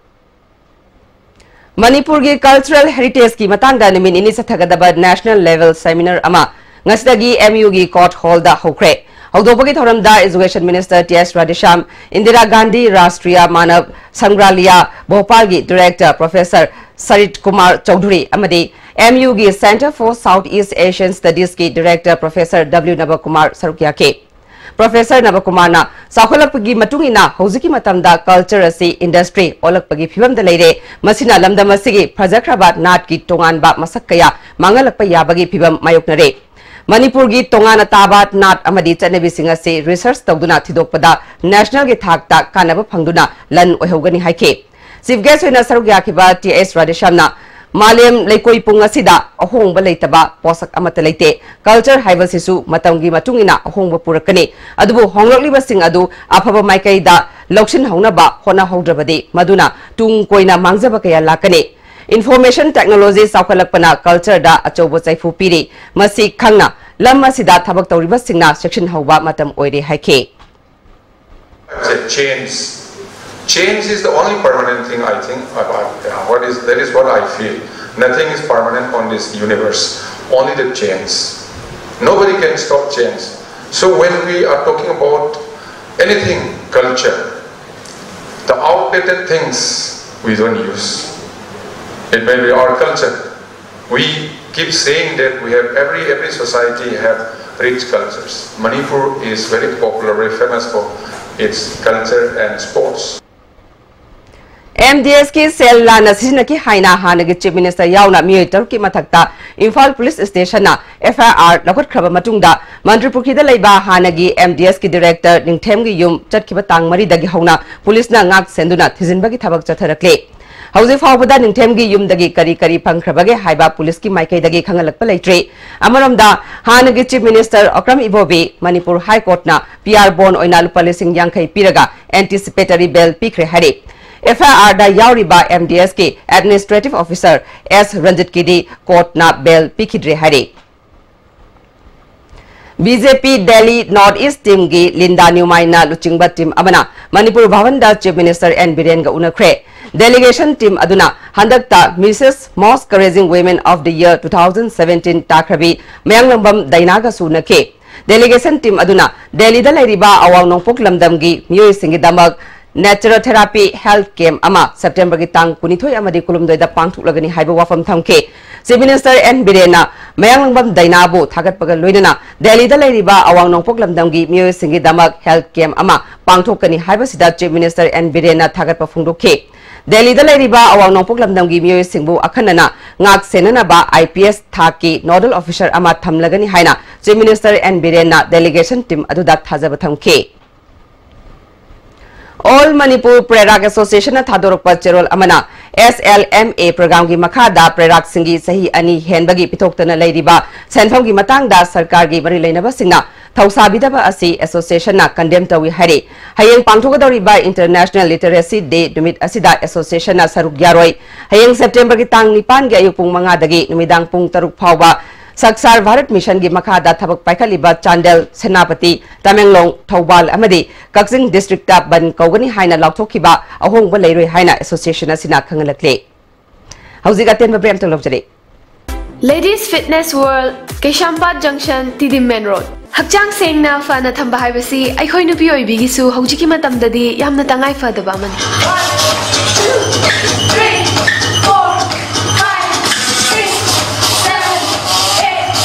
ꯃꯅꯤꯄꯨꯔꯒꯤ cultural heritageꯀꯤ ꯃꯇꯥꯡꯗ ꯅꯨꯃꯤꯠ ꯅꯤꯅꯤ ꯆꯠꯊꯒꯗꯕ national level seminar ꯑꯃ ꯉꯁꯤꯗꯒꯤ M U ꯒꯤ court hallꯗ ꯍꯧꯈ꯭ꯔꯦ꯫ ꯍꯧꯗꯣꯛꯄꯒꯤ ꯊꯧꯔꯝꯗ Education Minister T S Radheshyam, Indira Gandhi Rashtriya Manav Sangrahalaya, ꯚꯣꯄꯥꯜꯒꯤ Director Professor Sarit Kumar Chaudhury ꯑꯃꯗꯤ M U ꯒꯤ Centre for South East Asian Studies ꯀꯤ Director Professor W Navakumar ꯁꯔꯨꯛ ꯌꯥꯈꯤ꯫ Professor ꯅꯕꯀꯨꯃꯥꯔꯅ ꯆꯥꯎꯈꯠꯂꯛꯄꯒꯤ ꯃꯇꯨꯡ ꯏꯟꯅ ꯍꯧꯖꯤꯛꯀꯤ ꯃꯇꯝꯗ culture ꯑꯁꯤ industry ꯑꯣꯜꯂꯛꯄꯒꯤ ꯐꯤꯚꯝꯗ ꯂꯩꯔꯦ꯫ ꯃꯁꯤꯅ ꯂꯝꯗꯝ ꯑꯁꯤꯒꯤ ꯐꯖꯈ꯭ꯔꯕ ꯅꯥꯠꯀꯤ ꯇꯣꯉꯥꯟꯕ ꯃꯁꯛ ꯀꯌꯥ ꯃꯥꯡꯍꯜꯂꯛꯄ ꯌꯥꯕꯒꯤ ꯐꯤꯚꯝ ꯃꯥꯌꯣꯛꯅꯔꯦ꯫ ꯃꯅꯤꯄꯨꯔꯒꯤ ꯇꯣꯉꯥꯟꯅ ꯇꯥꯕ ꯅꯥꯠ ꯑꯃꯗꯤ ꯆꯠꯅꯕꯤꯁꯤꯡ ꯑꯁꯤ research ꯇꯧꯗꯨꯅ ꯊꯤꯗꯣꯛꯄꯗ national ꯒꯤ ꯊꯥꯛꯇ ꯀꯥꯟꯅꯕ ꯐꯪꯗꯨꯅ ꯂꯟ ꯑꯣꯏꯍꯧꯒꯅꯤ ꯍꯥꯏꯈꯤ꯫ Chief guest ꯑꯣꯏꯅ ꯁꯔꯨꯛ ꯌꯥꯈꯤꯕ T S Radheshyam ꯅ ꯃꯥꯂꯦꯝ ꯂꯩꯀꯣꯏ ꯄꯨꯡ ꯑꯁꯤꯗ ꯑꯍꯣꯡꯕ ꯂꯩꯇꯕ ꯄꯣꯠꯁꯛ ꯑꯃꯠꯇ ꯂꯩꯇꯦ꯫ Culture ꯍꯥꯏꯕꯁꯤꯁꯨ ꯃꯇꯝꯒꯤ ꯃꯇꯨꯡ ꯏꯟꯅ ꯑꯍꯣꯡꯕ ꯄꯨꯔꯛꯀꯅꯤ꯫ ꯑꯗꯨꯕꯨ ꯍꯣꯡꯂꯛꯂꯤꯕꯁꯤꯡ ꯑꯗꯨ ꯑꯐꯕ ꯃꯥꯏꯀꯩꯗ ꯂꯧꯁꯤꯟꯍꯧꯅꯕ ꯍꯣꯠꯅꯍꯧꯗ꯭ꯔꯕꯗꯤ ꯃꯗꯨꯅ ꯇꯨꯡ ꯀꯣꯏꯅ ꯃꯥꯡꯖꯕ ꯀꯌꯥ ꯂꯥꯛꯀꯅꯤ꯫ Information technology ꯆꯥꯎꯈꯠꯂꯛꯄꯅ culture ꯗ ꯑꯆꯧꯕ ꯆꯩꯐꯨ ꯄꯤꯔꯤ꯫ ꯃꯁꯤ ꯈꯪꯅ ꯂꯝ ꯑꯁꯤꯗ ꯊꯕꯛ ꯇꯧꯔꯤꯕꯁꯤꯡꯅ ꯆꯦꯛꯁꯤꯟꯍꯧꯕ ꯃꯇꯝ ꯑꯣꯏꯔꯦ ꯍꯥꯏꯈꯤ꯫ Say change. Change is the only permanent thing, I think. I, I, yeah, what is, that is what I feel. Nothing is permanent on this universe. Only the change. Nobody can stop change. So when we are talking about anything, culture, the outdated things we don't use. It may be our culture. We keep saying that we have every, every society have rich cultures. Manipur is very popular, very famous for its culture and sports. M D S ꯀꯤ ꯁꯦꯜ ꯂꯥꯟꯅ ꯁꯤꯖꯤꯟꯅꯈꯤ ꯍꯥꯏꯅ ꯍꯥꯟꯅꯒꯤ Chief Minister ꯌꯥꯎꯅ ꯃꯤꯑꯣꯏ ꯇꯔꯨꯛꯀꯤ ꯃꯊꯛꯇ Imphal Police Station ꯅ F I R ꯂꯧꯈꯠꯈ꯭ꯔꯕ ꯃꯇꯨꯡꯗ, ꯃꯟꯇ꯭ꯔꯤꯄꯨꯈ꯭ꯔꯤꯗ ꯂꯩꯕ ꯍꯥꯟꯅꯒꯤ M D S ꯀꯤ Director ꯅꯤꯡꯊꯦꯝꯒꯤ ꯌꯨꯝ ꯆꯠꯈꯤꯕ ꯇꯥꯡ ꯃꯔꯤꯗꯒꯤ ꯍꯧꯅ ꯄꯨꯂꯤꯁꯅ ꯉꯥꯛ ꯁꯦꯟꯗꯨꯅ ꯊꯤꯖꯤꯟꯕꯒꯤ ꯊꯕꯛ ꯆꯠꯊꯔꯛꯂꯤ꯫ ꯍꯧꯖꯤꯛ ꯐꯥꯎꯕꯗ ꯅꯤꯡꯊꯦꯝꯒꯤ ꯌꯨꯝꯗꯒꯤ ꯀꯔꯤ ꯀꯔꯤ ꯐꯪꯈ꯭ꯔꯕꯒꯦ ꯍꯥꯏꯕ ꯄꯨꯂꯤꯁꯀꯤ ꯃꯥꯏꯀꯩꯗꯒꯤ ꯈꯪꯍꯜꯂꯛꯄ ꯂꯩꯇ꯭ꯔꯤ꯫ ꯑꯃꯔꯣꯝꯗ, ꯍꯥꯟꯅꯒꯤ Chief Minister Okram Ibobi Manipur High Court ꯅ P R bond ꯑꯣꯏꯅ ꯂꯨꯄꯥ ꯂꯤꯁꯤꯡ ꯌꯥꯡꯈꯩ ꯄꯤꯔꯒ anticipatory bail ꯄꯤꯈ꯭ꯔꯦ ꯍꯥꯏꯔꯤ꯫ F I R ꯗ ꯌꯥꯎꯔꯤꯕ M D S ꯀꯤ Administrative Officer S ꯔꯟꯖꯤꯠꯀꯤꯗꯤ court ꯅ bail ꯄꯤꯈꯤꯗ꯭ꯔꯦ ꯍꯥꯏꯔꯤ꯫ B J P Delhi North East Team ꯒꯤ ꯂꯤꯟꯗꯥ ꯅ꯭ꯌꯨꯃꯥꯏꯅ ꯂꯨꯆꯤꯡꯕ team ꯑꯃꯅ Manipur ꯚꯕꯟꯗ Chief Minister N ꯕꯤꯔꯦꯟꯒ ꯎꯅꯈ꯭ꯔꯦ꯫ Delegation team ꯑꯗꯨꯅ ꯍꯟꯗꯛꯇ Missus Most Courageous Women of the Year two thousand seventeen ꯇꯥꯈ꯭ꯔꯕꯤ Mayanglambam ꯗꯥꯏꯅꯥꯒꯁꯨ ꯎꯅꯈꯤ꯫ Delegation team ꯑꯗꯨꯅ ꯗꯦꯜꯂꯤꯗ ꯂꯩꯔꯤꯕ ꯑꯋꯥꯡ ꯅꯣꯡꯄꯣꯛ ꯂꯝꯗꯝꯒꯤ ꯃꯤꯑꯣꯏꯁꯤꯡꯒꯤꯗꯃꯛ naturotherapy health camp ꯑꯃ Septemberꯒꯤ ꯇꯥꯡ ꯀꯨꯟꯅꯤꯊꯣꯏ ꯑꯃꯗꯤ ꯀꯨꯟꯍꯨꯝꯗꯣꯏꯗ ꯄꯥꯡꯊꯣꯛꯂꯒꯅꯤ ꯍꯥꯏꯕ ꯋꯥꯐꯝ ꯊꯝꯈꯤ꯫ Chief Minister N ꯕꯤꯔꯦꯟꯅ ꯃꯌꯥꯡꯂꯪꯕꯝ ꯗꯥꯏꯅꯥꯕꯨ ꯊꯥꯒꯠꯄꯒ ꯂꯣꯏꯅꯅ ꯗꯦꯜꯂꯤꯗ ꯂꯩꯔꯤꯕ ꯑꯋꯥꯡ ꯅꯣꯡꯄꯣꯛ ꯂꯝꯗꯝꯒꯤ ꯃꯤꯑꯣꯏꯁꯤꯡꯒꯤꯗꯃꯛ health camp ꯑꯃ ꯄꯥꯡꯊꯣꯛꯀꯅꯤ ꯍꯥꯏꯕꯁꯤꯗ Chief Minister N ꯕꯤꯔꯦꯟꯅ ꯊꯥꯒꯠꯄ ꯐꯣꯡꯗꯣꯛꯈꯤ꯫ ꯗꯦꯜꯂꯤꯗ ꯂꯩꯔꯤꯕ ꯑꯋꯥꯡ ꯅꯣꯡꯄꯣꯛ ꯂꯝꯗꯝꯒꯤ ꯃꯤꯑꯣꯏꯁꯤꯡꯕꯨ ꯑꯈꯟꯅꯅ ꯉꯥꯛ ꯁꯦꯟꯅꯅꯕ I P S ꯊꯥꯛꯀꯤ nodal officer ꯑꯃ ꯊꯝꯂꯒꯅꯤ ꯍꯥꯏꯅ Chief Minister N ꯕꯤꯔꯦꯟꯅ delegation team ꯑꯗꯨꯗ ꯊꯥꯖꯕ ꯊꯝꯈꯤ꯫ All Manipur Prerak Associationꯅ ꯊꯥꯗꯣꯔꯛꯄ ꯆꯦꯔꯣꯜ ꯑꯃꯅ S L M A programꯒꯤ ꯃꯈꯥꯗ ꯄ꯭ꯔꯦꯔꯥꯛꯁꯤꯡꯒꯤ ꯆꯍꯤ ꯑꯅꯤ ꯍꯦꯟꯕꯒꯤ ꯄꯤꯊꯣꯛꯇꯅ ꯂꯩꯔꯤꯕ ꯁꯦꯟꯐꯝꯒꯤ ꯃꯇꯥꯡꯗ ꯁꯔꯀꯥꯔꯒꯤ ꯃꯔꯤ ꯂꯩꯅꯕꯁꯤꯡꯅ ꯊꯧꯁꯥꯕꯤꯗꯕ ꯑꯁꯤ associationꯅ condemn ꯇꯧꯏ ꯍꯥꯏꯔꯤ꯫ ꯍꯌꯦꯡ ꯄꯥꯡꯊꯣꯛꯀꯗꯧꯔꯤꯕ International Literacy Day ꯅꯨꯃꯤꯠ ꯑꯁꯤꯗ associationꯅ ꯁꯔꯨꯛ ꯌꯥꯔꯣꯏ꯫ ꯍꯌꯦꯡ Septemberꯒꯤ ꯇꯥꯡ ꯅꯤꯄꯥꯟꯒꯤ ꯑꯌꯨꯛ ꯄꯨꯡ ꯃꯉꯥꯗꯒꯤ ꯅꯨꯃꯤꯗꯥꯡ ꯄꯨꯡ ꯇꯔꯨꯛ ꯐꯥꯎꯕ Saksar Bharat Missionꯒꯤ ꯃꯈꯥꯗ ꯊꯕꯛ ꯄꯥꯏꯈꯠꯂꯤꯕ ꯆꯥꯟꯗꯦꯜ, ꯁꯦꯅꯥꯄꯇꯤ, ꯇꯃꯦꯡꯂꯣꯡ, ꯊꯧꯕꯥꯜ ꯑꯃꯗꯤ ꯀꯛꯆꯤꯡ districtꯇ ꯕꯟ ꯀꯧꯒꯅꯤ ꯍꯥꯏꯅ ꯂꯥꯎꯊꯣꯛꯈꯤꯕ ꯑꯍꯣꯡꯕ ꯂꯩꯔꯣꯏ ꯍꯥꯏꯅ association ꯑꯁꯤꯅ ꯈꯪꯍꯜꯂꯛꯂꯤ꯫ ꯍꯧꯖꯤꯛ ꯑꯇꯦꯟꯕ break ꯑꯃꯇꯪ ꯂꯧꯖꯔꯤ꯫ Ladies Fitness World, ꯀꯩꯁꯥꯝꯄꯥꯠ Junction, ꯇꯤꯗꯤꯝ Main Road꯫ ꯍꯛꯆꯥꯡ ꯁꯦꯡꯅ ꯐꯅ ꯊꯝꯕ ꯍꯥꯏꯕꯁꯤ ꯑꯩꯈꯣꯏ ꯅꯨꯄꯤ ꯑꯣꯏꯕꯤꯒꯤꯁꯨ ꯍꯧꯖꯤꯛꯀꯤ ꯃꯇꯝꯗꯗꯤ ꯌꯥꯝꯅ ꯇꯉꯥꯏ ꯐꯗꯕ ꯑꯃꯅꯤ꯫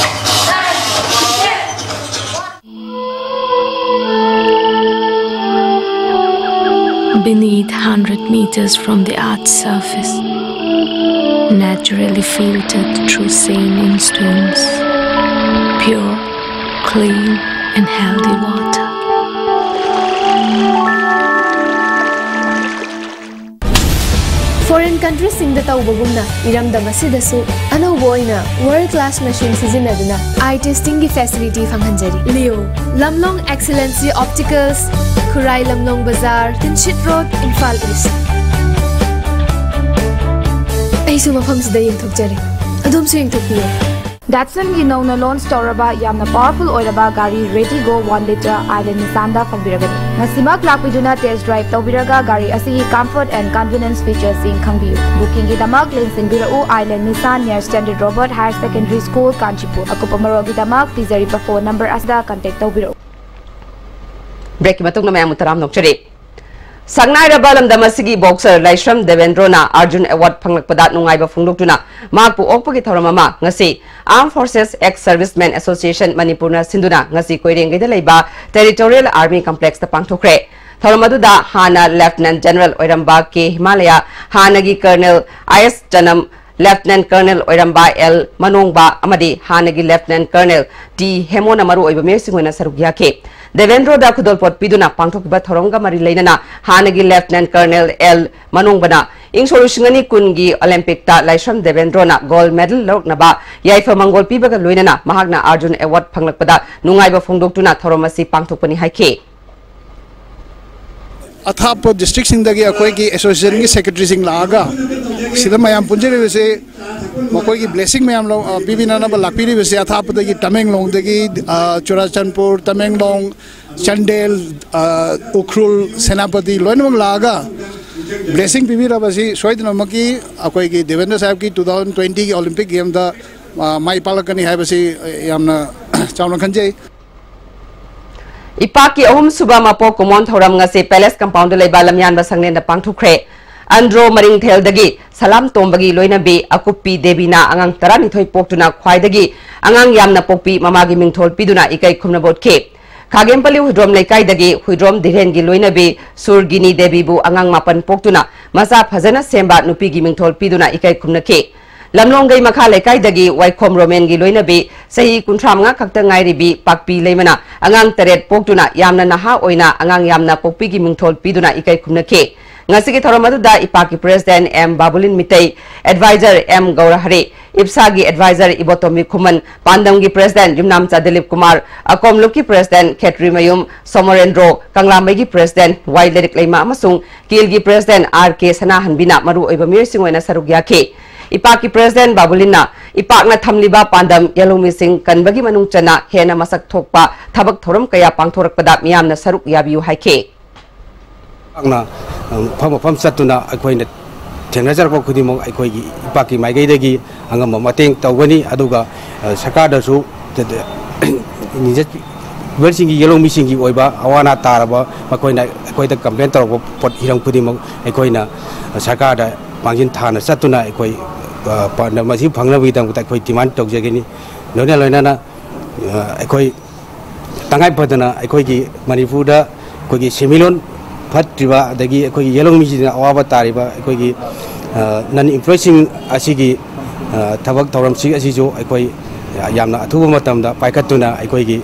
Beneath, hundred meters from the earth's surface, naturally filtered through saline stones, pure, clean, and healthy water. Foreign countryꯁꯤꯡꯗ ꯇꯧꯕꯒꯨꯝꯅ ꯏꯔꯝꯗꯝ ꯑꯁꯤꯗꯁꯨ ꯑꯅꯧꯕ ꯑꯣꯏꯅ world class machine ꯁꯤꯖꯤꯟꯅꯗꯨꯅ eye testingꯒꯤ facility ꯐꯪꯍꯟꯖꯔꯤ꯫ Leo, Lamlong Excellency Opticals, ꯈꯨꯔꯥꯏ ꯂꯝꯂꯣꯡ ꯕꯖꯥꯔ, Tinshit Road, Imphal East꯫ ꯑꯩꯁꯨ ꯃꯐꯝꯁꯤꯗ ꯌꯦꯡꯊꯣꯛꯆꯔꯦ, ꯑꯗꯣꯝꯁꯨ ꯌꯦꯡꯊꯣꯛꯄꯤꯌꯨ꯫ Datsunꯒꯤ ꯅꯧꯅ launch ꯇꯧꯔꯕ ꯌꯥꯝꯅ ꯄꯥꯋꯔꯐꯨꯜ ꯑꯣꯏꯔꯕ ꯒꯥꯔꯤ Retigo one litre Island Nissanꯗ ꯐꯪꯕꯤꯔꯒꯅꯤ꯫ ꯉꯁꯤꯃꯛ ꯂꯥꯛꯄꯤꯗꯨꯅ ꯇꯦꯁ ꯗ꯭ꯔꯥꯏꯚ ꯇꯧꯕꯤꯔꯒ ꯒꯥꯔꯤ ꯑꯁꯤꯒꯤ ꯀꯝꯐꯔꯠ ꯑꯦꯟ ꯀꯟꯚꯤꯅꯦꯟꯁ ꯐꯤꯆꯔꯁꯤꯡ ꯈꯪꯕꯤꯌꯨ꯫ ꯕꯨꯀꯤꯡꯒꯤꯗꯃꯛ ꯂꯦꯡꯁꯤꯟꯕꯤꯔꯛꯎ Island Nissan near Standard Robert Higher Secondary School, Kanchipur꯫ ꯑꯀꯨꯞꯄ ꯃꯔꯣꯜꯒꯤꯗꯃꯛ ꯄꯤꯖꯔꯤꯕ ꯐꯣꯟ ꯅꯝꯕꯔ ꯑꯁꯤꯗ ꯀꯟꯇꯦꯛ ꯇꯧꯕꯤꯔꯛꯎ꯫ ꯕ꯭ꯔꯦꯛꯀꯤ ꯃꯇꯨꯡꯗ ꯃꯌꯥꯝꯕꯨ ꯇꯔꯥꯝꯅ ꯑꯣꯛꯆꯔꯤ꯫ ꯁꯛꯅꯥꯏꯔꯕ ꯂꯝꯗꯝ ꯑꯁꯤꯒꯤ ꯕꯣꯛꯁꯔ ꯂꯥꯏꯁ꯭ꯔꯝ ꯗꯦꯕꯦꯟꯗ꯭ꯔꯣꯅ ꯑꯥꯔꯖꯨꯟ ꯑꯦꯋꯥꯔꯗ ꯐꯪꯂꯛꯄꯗ ꯅꯨꯡꯉꯥꯏꯕ ꯐꯣꯡꯗꯣꯛꯇꯨꯅ ꯃꯍꯥꯛꯄꯨ ꯑꯣꯛꯄꯒꯤ ꯊꯧꯔꯝ ꯑꯃ ꯉꯁꯤ Armed Forces Ex Servicemen Association ꯃꯅꯤꯄꯨꯔꯅ ꯁꯤꯟꯗꯨꯅ ꯉꯁꯤ ꯀꯣꯏꯔꯦꯡꯒꯩꯗ ꯂꯩꯕ Territorial Army Complexꯇ ꯄꯥꯡꯊꯣꯛꯈ꯭ꯔꯦ꯫ ꯊꯧꯔꯝ ꯑꯗꯨꯗ ꯍꯥꯟꯅ Lieutenant General ꯑꯣꯏꯔꯝꯕ ꯀꯦ ꯍꯤꯃꯥꯂꯌ, ꯍꯥꯟꯅꯒꯤ Colonel ꯑꯥꯏ ꯑꯦꯁ ꯆꯅꯝ, Lieutenant Colonel ꯑꯣꯏꯔꯝꯕ ꯑꯦꯜ ꯃꯅꯣꯡꯕ ꯑꯃꯗꯤ ꯍꯥꯟꯅꯒꯤ Lieutenant Colonel ꯇꯤ ꯍꯦꯃꯣꯅ ꯃꯔꯨꯑꯣꯏꯕ ꯃꯤꯑꯣꯏꯁꯤꯡ ꯑꯣꯏꯅ ꯁꯔꯨꯛ ꯌꯥꯈꯤ꯫ ꯗꯦꯕꯦꯟꯗ꯭ꯔꯣꯗ ꯈꯨꯗꯣꯜꯄꯣꯠ ꯄꯤꯗꯨꯅ ꯄꯥꯡꯊꯣꯛꯈꯤꯕ ꯊꯧꯔꯝꯒ ꯃꯔꯤ ꯂꯩꯅꯅ ꯍꯥꯟꯅꯒꯤ Lieutenant Colonel ꯑꯦꯜ ꯃꯅꯣꯡꯕꯅ ꯏꯪ ꯁꯣꯛ ꯂꯤꯁꯤꯡ ꯑꯅꯤ ꯀꯨꯟꯒꯤ Olympicꯇ ꯂꯥꯏꯁ꯭ꯔꯝ ꯗꯦꯕꯦꯟꯗ꯭ꯔꯣꯅ gold medal ꯂꯧꯔꯛꯅꯕ ꯌꯥꯏꯐ ꯃꯪꯒꯣꯜ ꯄꯤꯕꯒ ꯂꯣꯏꯅꯅ ꯃꯍꯥꯛꯅ ꯑꯥꯔꯖꯨꯟ ꯑꯦꯋꯥꯔꯗ ꯐꯪꯂꯛꯄꯗ ꯅꯨꯡꯉꯥꯏꯕ ꯐꯣꯡꯗꯣꯛꯇꯨꯅ ꯊꯧꯔꯝ ꯑꯁꯤ ꯄꯥꯡꯊꯣꯛꯄꯅꯤ ꯍꯥꯏꯈꯤ꯫ ꯑꯊꯥꯞꯄ ꯗꯤꯁꯇ꯭ꯔꯤꯛꯁꯤꯡꯗꯒꯤ ꯑꯩꯈꯣꯏꯒꯤ ꯑꯦꯁꯣꯁꯤꯌꯦꯁꯟꯒꯤ ꯁꯦꯀ꯭ꯔꯦꯇꯔꯤꯁꯤꯡ ꯂꯥꯛꯑꯒ ꯁꯤꯗ ꯃꯌꯥꯝ ꯄꯨꯟꯖꯔꯤꯕꯁꯤ ꯃꯈꯣꯏꯒꯤ ꯕ꯭ꯂꯦꯁꯤꯡ ꯃꯌꯥꯝ ꯂꯧ-, ꯑ, ꯄꯤꯕꯤꯅꯅꯕ ꯂꯥꯛꯄꯤꯔꯤꯕꯁꯤ ꯑꯊꯥꯞꯄꯗꯒꯤ ꯇꯃꯦꯡꯂꯣꯡꯗꯒꯤ, ꯑ, ꯆꯨꯔꯥꯆꯥꯟꯄꯨꯔ, ꯇꯃꯦꯡꯂꯣꯡ, ꯆꯥꯟꯗꯦꯜ, ꯑ, ꯎꯈ꯭ꯔꯨꯜ, ꯁꯦꯅꯥꯄꯇꯤ ꯂꯣꯏꯅꯃꯛ ꯂꯥꯛꯑꯒ ꯕ꯭ꯂꯦꯁꯤꯡ ꯄꯤꯕꯤꯔꯕꯁꯤ ꯁꯣꯏꯗꯅꯃꯛꯀꯤ ꯑꯩꯈꯣꯏꯒꯤ ꯗꯦꯕꯦꯟꯗ꯭ꯔ ꯁꯥꯍꯦꯕꯀꯤ two thousand twentyꯒꯤ Olympic Gameꯗ, ꯑ, ꯃꯥꯏ ꯄꯥꯛꯂꯛꯀꯅꯤ ꯍꯥꯏꯕꯁꯤ ꯌꯥꯝꯅ ꯆꯥꯎꯅ ꯈꯟꯖꯩ꯫ ꯏꯄꯥꯛꯀꯤ ꯑꯍꯨꯝꯁꯨꯕ ꯃꯄꯣꯛ ꯀꯨꯝꯑꯣꯟ ꯊꯧꯔꯝ ꯉꯁꯤ Palace Compoundꯗ ꯂꯩꯕ ꯂꯝꯌꯥꯟꯕ ꯁꯪꯂꯦꯟꯗ ꯄꯥꯡꯊꯣꯛꯈ꯭ꯔꯦ꯫ ꯑꯟꯗ꯭ꯔꯣ ꯃꯔꯤꯡꯊꯦꯜꯗꯒꯤ ꯁꯂꯥꯝ ꯇꯣꯝꯕꯒꯤ ꯂꯣꯏꯅꯕꯤ ꯑꯀꯨꯞꯄꯤ ꯗꯦꯕꯤꯅ ꯑꯉꯥꯡ ꯇꯔꯥꯅꯤꯊꯣꯏ ꯄꯣꯛꯇꯨꯅ ꯈ꯭ꯋꯥꯏꯗꯒꯤ ꯑꯉꯥꯡ ꯌꯥꯝꯅ ꯄꯣꯛꯄꯤ ꯃꯃꯥꯒꯤ ꯃꯤꯡꯊꯣꯜ ꯄꯤꯗꯨꯅ ꯏꯀꯥꯏ ꯈꯨꯝꯅꯕ ꯎꯠꯈꯤ꯫ ꯈꯥꯒꯦꯝꯄꯜꯂꯤ ꯍꯨꯏꯗ꯭ꯔꯣꯝ ꯂꯩꯀꯥꯏꯗꯒꯤ ꯍꯨꯏꯗ꯭ꯔꯣꯝ ꯙꯤꯔꯦꯟꯒꯤ ꯂꯣꯏꯅꯕꯤ ꯁꯨꯔꯒꯤꯅꯤ ꯗꯦꯕꯤꯕꯨ ꯑꯉꯥꯡ ꯃꯥꯄꯟ ꯄꯣꯛꯇꯨꯅ ꯃꯆꯥ ꯐꯖꯅ ꯁꯦꯝꯕ ꯅꯨꯄꯤꯒꯤ ꯃꯤꯡꯊꯣꯜ ꯄꯤꯗꯨꯅ ꯏꯀꯥꯏ ꯈꯨꯝꯅꯈꯤ꯫ ꯂꯝꯂꯣꯡꯒꯩ ꯃꯈꯥ ꯂꯩꯀꯥꯏꯗꯒꯤ ꯋꯥꯏꯈꯣꯝ ꯔꯣꯃꯦꯟꯒꯤ ꯂꯣꯏꯅꯕꯤ ꯆꯍꯤ ꯀꯨꯟꯊ꯭ꯔꯥ ꯃꯉꯥ ꯈꯛꯇ ꯉꯥꯏꯔꯤꯕꯤ ꯄꯥꯛꯄꯤ ꯂꯩꯃꯅ ꯑꯉꯥꯡ ꯇꯔꯦꯠ ꯄꯣꯛꯇꯨꯅ ꯌꯥꯝꯅ ꯅꯍꯥ ꯑꯣꯏꯅ ꯑꯉꯥꯡ ꯌꯥꯝꯅ ꯄꯣꯛꯄꯤꯒꯤ ꯃꯤꯡꯊꯣꯜ ꯄꯤꯗꯨꯅ ꯏꯀꯥꯏ ꯈꯨꯝꯅꯈꯤ꯫ ꯉꯁꯤꯒꯤ ꯊꯧꯔꯝ ꯑꯗꯨꯗ ꯏꯄꯥꯛꯀꯤ President M Babulin Meitei, Advisor M Gourahari, ꯏꯞꯁꯥꯒꯤ Advisor ꯏꯕꯣꯇꯣꯝꯕꯤ ꯈꯨꯃꯟ, ꯄꯥꯟꯗꯝꯒꯤ President ꯌꯨꯝꯅꯥꯝꯆꯥ ꯗꯤꯂꯤꯞ ꯀꯨꯃꯥꯔ, ꯑꯀꯣꯝꯂꯨꯞꯀꯤ President ꯈꯦꯇ꯭ꯔꯤꯃꯌꯨꯝ ꯁꯣꯃꯣꯔꯦꯟꯗ꯭ꯔꯣ, ꯀꯪꯂꯥꯃꯩꯒꯤ President ꯋꯥꯏ ꯂꯥꯏꯔꯤꯛ ꯂꯩꯃ ꯑꯃꯁꯨꯡ ꯀꯤꯜꯒꯤ President ꯑꯥꯔ ꯀꯦ ꯁꯅꯥꯍꯟꯕꯤꯅ ꯃꯔꯨꯑꯣꯏꯕ ꯃꯤꯑꯣꯏꯁꯤꯡ ꯑꯣꯏꯅ ꯁꯔꯨꯛ ꯌꯥꯈꯤ꯫ ꯏꯄꯥꯛꯀꯤ President ꯕꯥꯕꯨꯂꯤꯟꯅ ꯏꯄꯥꯛꯅ ꯊꯝꯂꯤꯕ ꯄꯥꯟꯗꯝ ꯌꯦꯜꯍꯧꯃꯤꯁꯤꯡ ꯀꯟꯕꯒꯤ ꯃꯅꯨꯡ ꯆꯟꯅ ꯍꯦꯟꯅ ꯃꯁꯛ ꯊꯣꯛꯄ ꯊꯕꯛ ꯊꯧꯔꯝ ꯀꯌꯥ ꯄꯥꯡꯊꯣꯔꯛꯄꯗ ꯃꯤꯌꯥꯝꯅ ꯁꯔꯨꯛ ꯌꯥꯕꯤꯌꯨ ꯍꯥꯏꯈꯤ꯫ ꯄꯥꯛꯅ, ꯑ, ꯃꯐꯝ ꯃꯐꯝ ꯆꯠꯇꯨꯅ ꯑꯩꯈꯣꯏꯅ ꯊꯦꯡꯅꯖꯔꯛꯄ ꯈꯨꯗꯤꯡꯃꯛ ꯑꯩꯈꯣꯏꯒꯤ ꯏꯄꯥꯛꯀꯤ ꯃꯥꯏꯀꯩꯗꯒꯤ ꯑꯉꯝꯕ ꯃꯇꯦꯡ ꯇꯧꯒꯅꯤ꯫ ꯑꯗꯨꯒ, ꯑ, ꯁꯔꯀꯥꯔꯗꯁꯨ ꯇ-, ꯇ-, ꯅꯤꯖ-, ꯇ꯭ꯔꯥꯏꯕꯦꯜꯁꯤꯡꯒꯤ, ꯌꯦꯜꯍꯧꯃꯤꯁꯤꯡꯒꯤ ꯑꯣꯏꯕ ꯑꯋꯥ ꯑꯅꯥ ꯇꯥꯔꯕ, ꯃꯈꯣꯏꯅ ꯑꯩꯈꯣꯏꯗ ꯀꯝꯄ꯭ꯂꯦꯟ ꯇꯧꯔꯛꯄ ꯄꯣꯠ ꯍꯤꯔꯝ ꯈꯨꯗꯤꯡꯃꯛ ꯑꯩꯈꯣꯏꯅ ꯁꯔꯀꯥꯔꯗ ꯃꯥꯡꯖꯤꯟ ꯊꯥꯅ ꯆꯠꯇꯨꯅ ꯑꯩꯈꯣꯏ, ꯑ, ꯄꯥꯟꯗꯝ ꯑꯁꯤ ꯐꯪꯅꯕꯒꯤꯗꯃꯛꯇ ꯑꯩꯈꯣꯏ ꯗꯤꯃꯥꯟ ꯇꯧꯖꯒꯅꯤ꯫ ꯂꯣꯏꯅ ꯂꯣꯏꯅꯅ, ꯑ, ꯑꯩꯈꯣꯏ ꯇꯉꯥꯏ ꯐꯗꯅ ꯑꯩꯈꯣꯏꯒꯤ ꯃꯅꯤꯄꯨꯔꯗ ꯑꯩꯈꯣꯏꯒꯤ ꯁꯦꯟꯃꯤꯠꯂꯣꯟ ꯐꯠꯇ꯭ꯔꯤꯕ, ꯑꯗꯒꯤ ꯑꯩꯈꯣꯏꯒꯤ ꯌꯦꯜꯍꯧꯃꯤꯁꯤꯡꯅ ꯑꯋꯥꯕ ꯇꯥꯔꯤꯕ ꯑꯩꯈꯣꯏꯒꯤ, ꯑ, ꯅꯟ ꯏꯝꯄ꯭ꯂꯣꯏꯁꯤꯡ ꯑꯁꯤꯒꯤ, ꯑ, ꯊꯕꯛ ꯊꯧꯔꯝꯁꯤꯡ ꯑꯁꯤꯁꯨ ꯑꯩꯈꯣꯏ ꯌꯥꯝꯅ ꯑꯊꯨꯕ ꯃꯇꯝꯗ ꯄꯥꯏꯈꯠꯇꯨꯅ ꯑꯩꯈꯣꯏꯒꯤ,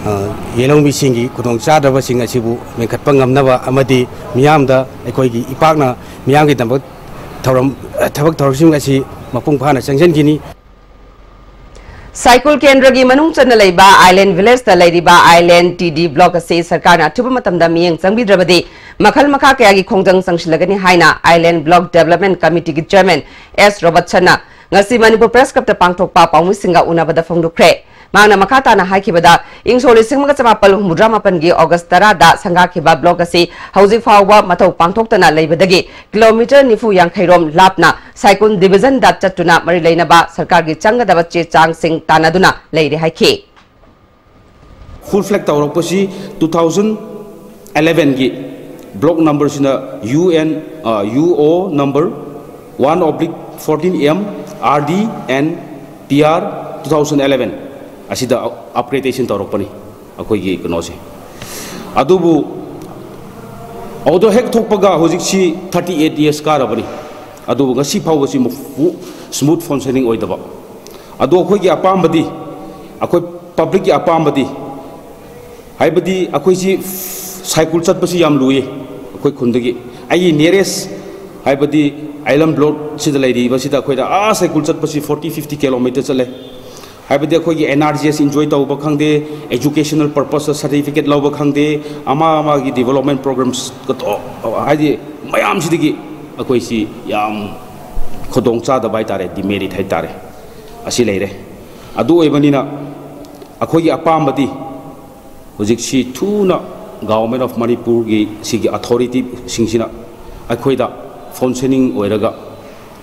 ꯑ, ꯌꯦꯜꯍꯧꯃꯤꯁꯤꯡꯒꯤ ꯈꯨꯗꯣꯡꯆꯥꯗꯕꯁꯤꯡ ꯑꯁꯤꯕꯨ ꯃꯦꯟꯈꯠꯄ ꯉꯝꯅꯕ ꯑꯃꯗꯤ ꯃꯤꯌꯥꯝꯗ ꯑꯩꯈꯣꯏꯒꯤ ꯏꯄꯥꯛꯅ ꯃꯤꯌꯥꯝꯒꯤꯗꯃꯛ ꯊꯧꯔꯝ, ꯊꯕꯛ ꯊꯧꯔꯝꯁꯤꯡ ꯑꯁꯤ ꯃꯄꯨꯡ ꯐꯥꯅ ꯆꯪꯁꯤꯟꯈꯤꯅꯤ꯫ ꯁꯥꯏꯀꯨꯜ ꯀꯦꯟꯗ꯭ꯔꯒꯤ ꯃꯅꯨꯡ ꯆꯟꯅ ꯂꯩꯕ ꯑꯥꯏꯂꯦꯟ ꯚꯤꯂꯦꯖꯇ ꯂꯩꯔꯤꯕ ꯑꯥꯏꯂꯦꯟ ꯇꯤ ꯗꯤ ꯕ꯭ꯂꯣꯛ ꯑꯁꯤ ꯁꯔꯀꯥꯔꯅ ꯑꯊꯨꯕ ꯃꯇꯝꯗ ꯃꯤꯠꯌꯦꯡ ꯆꯪꯕꯤꯗ꯭ꯔꯕꯗꯤ ꯃꯈꯜ ꯃꯈꯥ ꯀꯌꯥꯒꯤ ꯈꯣꯡꯖꯪ ꯆꯪꯁꯤꯜꯂꯒꯅꯤ ꯍꯥꯏꯅ ꯑꯥꯏꯂꯦꯟ ꯕ꯭ꯂꯣꯛ ꯗꯦꯕꯂꯞꯃꯦꯟ ꯀꯃꯤꯇꯤꯒꯤ ꯆꯤꯌꯔꯃꯦꯟ ꯑꯦꯁ ꯔꯣꯕꯔꯠꯁꯟꯅ ꯉꯁꯤ ꯃꯅꯤꯄꯨꯔ ꯄ꯭ꯔꯦꯁ ꯀ꯭ꯂꯕꯇ ꯄꯥꯡꯊꯣꯛꯄ ꯄꯥꯎꯃꯤꯁꯤꯡꯒ ꯎꯅꯕꯗ ꯐꯣꯡꯗꯣꯛꯈ꯭ꯔꯦ꯫ ꯃꯍꯥꯛꯅ ꯃꯈꯥ ꯇꯥꯅ ꯍꯥꯏꯈꯤꯕꯗ, ꯏꯪ ꯁꯣꯛ ꯂꯤꯁꯤꯡ ꯑꯃꯒ ꯆꯃꯥꯄꯜ ꯍꯨꯝꯐꯨꯇꯔꯥ ꯃꯥꯄꯜꯒꯤ ꯑꯣꯒꯁ ꯇꯔꯥꯗ ꯁꯪꯒꯥꯈꯤꯕ ꯕ꯭ꯂꯣꯛ ꯑꯁꯤ ꯍꯧꯖꯤꯛ ꯐꯥꯎꯕ ꯃꯊꯧ ꯄꯥꯡꯊꯣꯛꯇꯅ ꯂꯩꯕꯗꯒꯤ ꯀꯤꯂꯣꯃꯤꯇꯔ ꯅꯤꯐꯨ ꯌꯥꯡꯈꯩ ꯔꯣꯝ ꯂꯥꯞꯅ ꯁꯥꯏꯀꯨꯜ ꯗꯤꯕꯤꯖꯟꯗ ꯆꯠꯇꯨꯅ ꯃꯔꯤ ꯂꯩꯅꯕ ꯁꯔꯀꯥꯔꯒꯤ ꯆꯪꯒꯗꯕ ꯆꯦ ꯆꯥꯡꯁꯤꯡ ꯇꯥꯟꯅꯗꯨꯅ ꯂꯩꯔꯦ ꯍꯥꯏꯈꯤ꯫ ꯐꯨꯜ ꯐ꯭ꯂꯦꯒ ꯇꯧꯔꯛꯄꯁꯤ ꯇꯨ ꯊꯥꯎꯖꯟ ꯑꯦꯂꯦꯚꯦꯟꯒꯤ ꯕ꯭ꯂꯣꯛ ꯅꯝꯕꯔꯁꯤꯅ U N, U O number one oblique fourteen M, R D N P R two thousand eleven ꯑꯁꯤꯗ ꯑꯞꯒ꯭ꯔꯦꯗꯦꯁꯟ ꯇꯧꯔꯛꯄꯅꯤ ꯑꯩꯈꯣꯏꯒꯤ ꯀꯩꯅꯣꯁꯦ꯫ ꯑꯗꯨꯕꯨ ꯑꯣꯗꯣ ꯍꯦꯛ ꯊꯣꯛꯄꯒ ꯍꯧꯖꯤꯛꯁꯤ ꯊꯥꯔꯇꯤ ꯑꯦꯠ ꯌꯔꯁ ꯀꯥꯔꯕꯅꯤ꯫ ꯑꯗꯨꯕꯨ ꯉꯁꯤ ꯐꯥꯎꯕꯁꯤ ꯃꯐꯨ-, ꯁ꯭ꯃꯨꯠ ꯐꯪꯁꯅꯤꯡ ꯑꯣꯏꯗꯕ꯫ ꯑꯗꯣ ꯑꯩꯈꯣꯏꯒꯤ ꯑꯄꯥꯝꯕꯗꯤ, ꯑꯩꯈꯣꯏ ꯄꯕ꯭ꯂꯤꯛꯀꯤ ꯑꯄꯥꯝꯕꯗꯤ, ꯍꯥꯏꯕꯗꯤ ꯑꯩꯈꯣꯏꯁꯤ ꯁꯥꯏꯀꯨꯜ ꯆꯠꯄꯁꯤ ꯌꯥꯝ ꯂꯨꯏꯌꯦ ꯑꯩꯈꯣꯏ ꯈꯨꯟꯗꯒꯤ꯫ ꯑꯩꯒꯤ ꯅꯤꯌꯔꯦꯁ ꯍꯥꯏꯕꯗꯤ ꯑꯥꯏꯂꯦꯟ ꯕ꯭ꯂꯣꯛꯁꯤꯗ ꯂꯩꯔꯤꯕꯁꯤꯗ ꯑꯩꯈꯣꯏꯗ ꯑꯥ ꯁꯥꯏꯀꯨꯜ ꯆꯠꯄꯁꯤ ꯐꯣꯔꯇꯤ ꯐꯤꯐꯇꯤ ꯀꯤꯂꯣꯃꯤꯇꯔ ꯆꯠꯂꯦ꯫ ꯍꯥꯏꯕꯗꯤ ꯑꯩꯈꯣꯏꯒꯤ ꯑꯦꯟ ꯑꯥꯔ ꯖꯤ ꯑꯦꯁ ꯏꯟꯖꯣꯏ ꯇꯧꯕ ꯈꯪꯗꯦ, educational purpose ꯇ certificate ꯂꯧꯕ ꯈꯪꯗꯦ, ꯑꯃ ꯑꯃꯒꯤ development programs ꯀꯇꯣ-, ꯍꯥꯏꯗꯤ ꯃꯌꯥꯝꯁꯤꯗꯒꯤ ꯑꯩꯈꯣꯏꯁꯤ ꯌꯥꯝ ꯈꯨꯗꯣꯡ ꯆꯥꯗꯕ ꯍꯥꯏꯇꯥꯔꯦ, demerit ꯍꯥꯏꯇꯥꯔꯦ꯫ ꯑꯁꯤ ꯂꯩꯔꯦ꯫ ꯑꯗꯨ ꯑꯣꯏꯕꯅꯤꯅ ꯑꯩꯈꯣꯏꯒꯤ ꯑꯄꯥꯝꯕꯗꯤ ꯍꯧꯖꯤꯛꯁꯤ ꯊꯨꯅ Government of ꯃꯅꯤꯄꯨꯔꯒꯤ ꯁꯤꯒꯤ ꯑꯣꯊꯣꯔꯤꯇꯤꯁꯤꯡꯁꯤꯅ ꯑꯩꯈꯣꯏꯗ ꯐꯣꯟꯁꯦꯅꯤꯡ ꯑꯣꯏꯔꯒ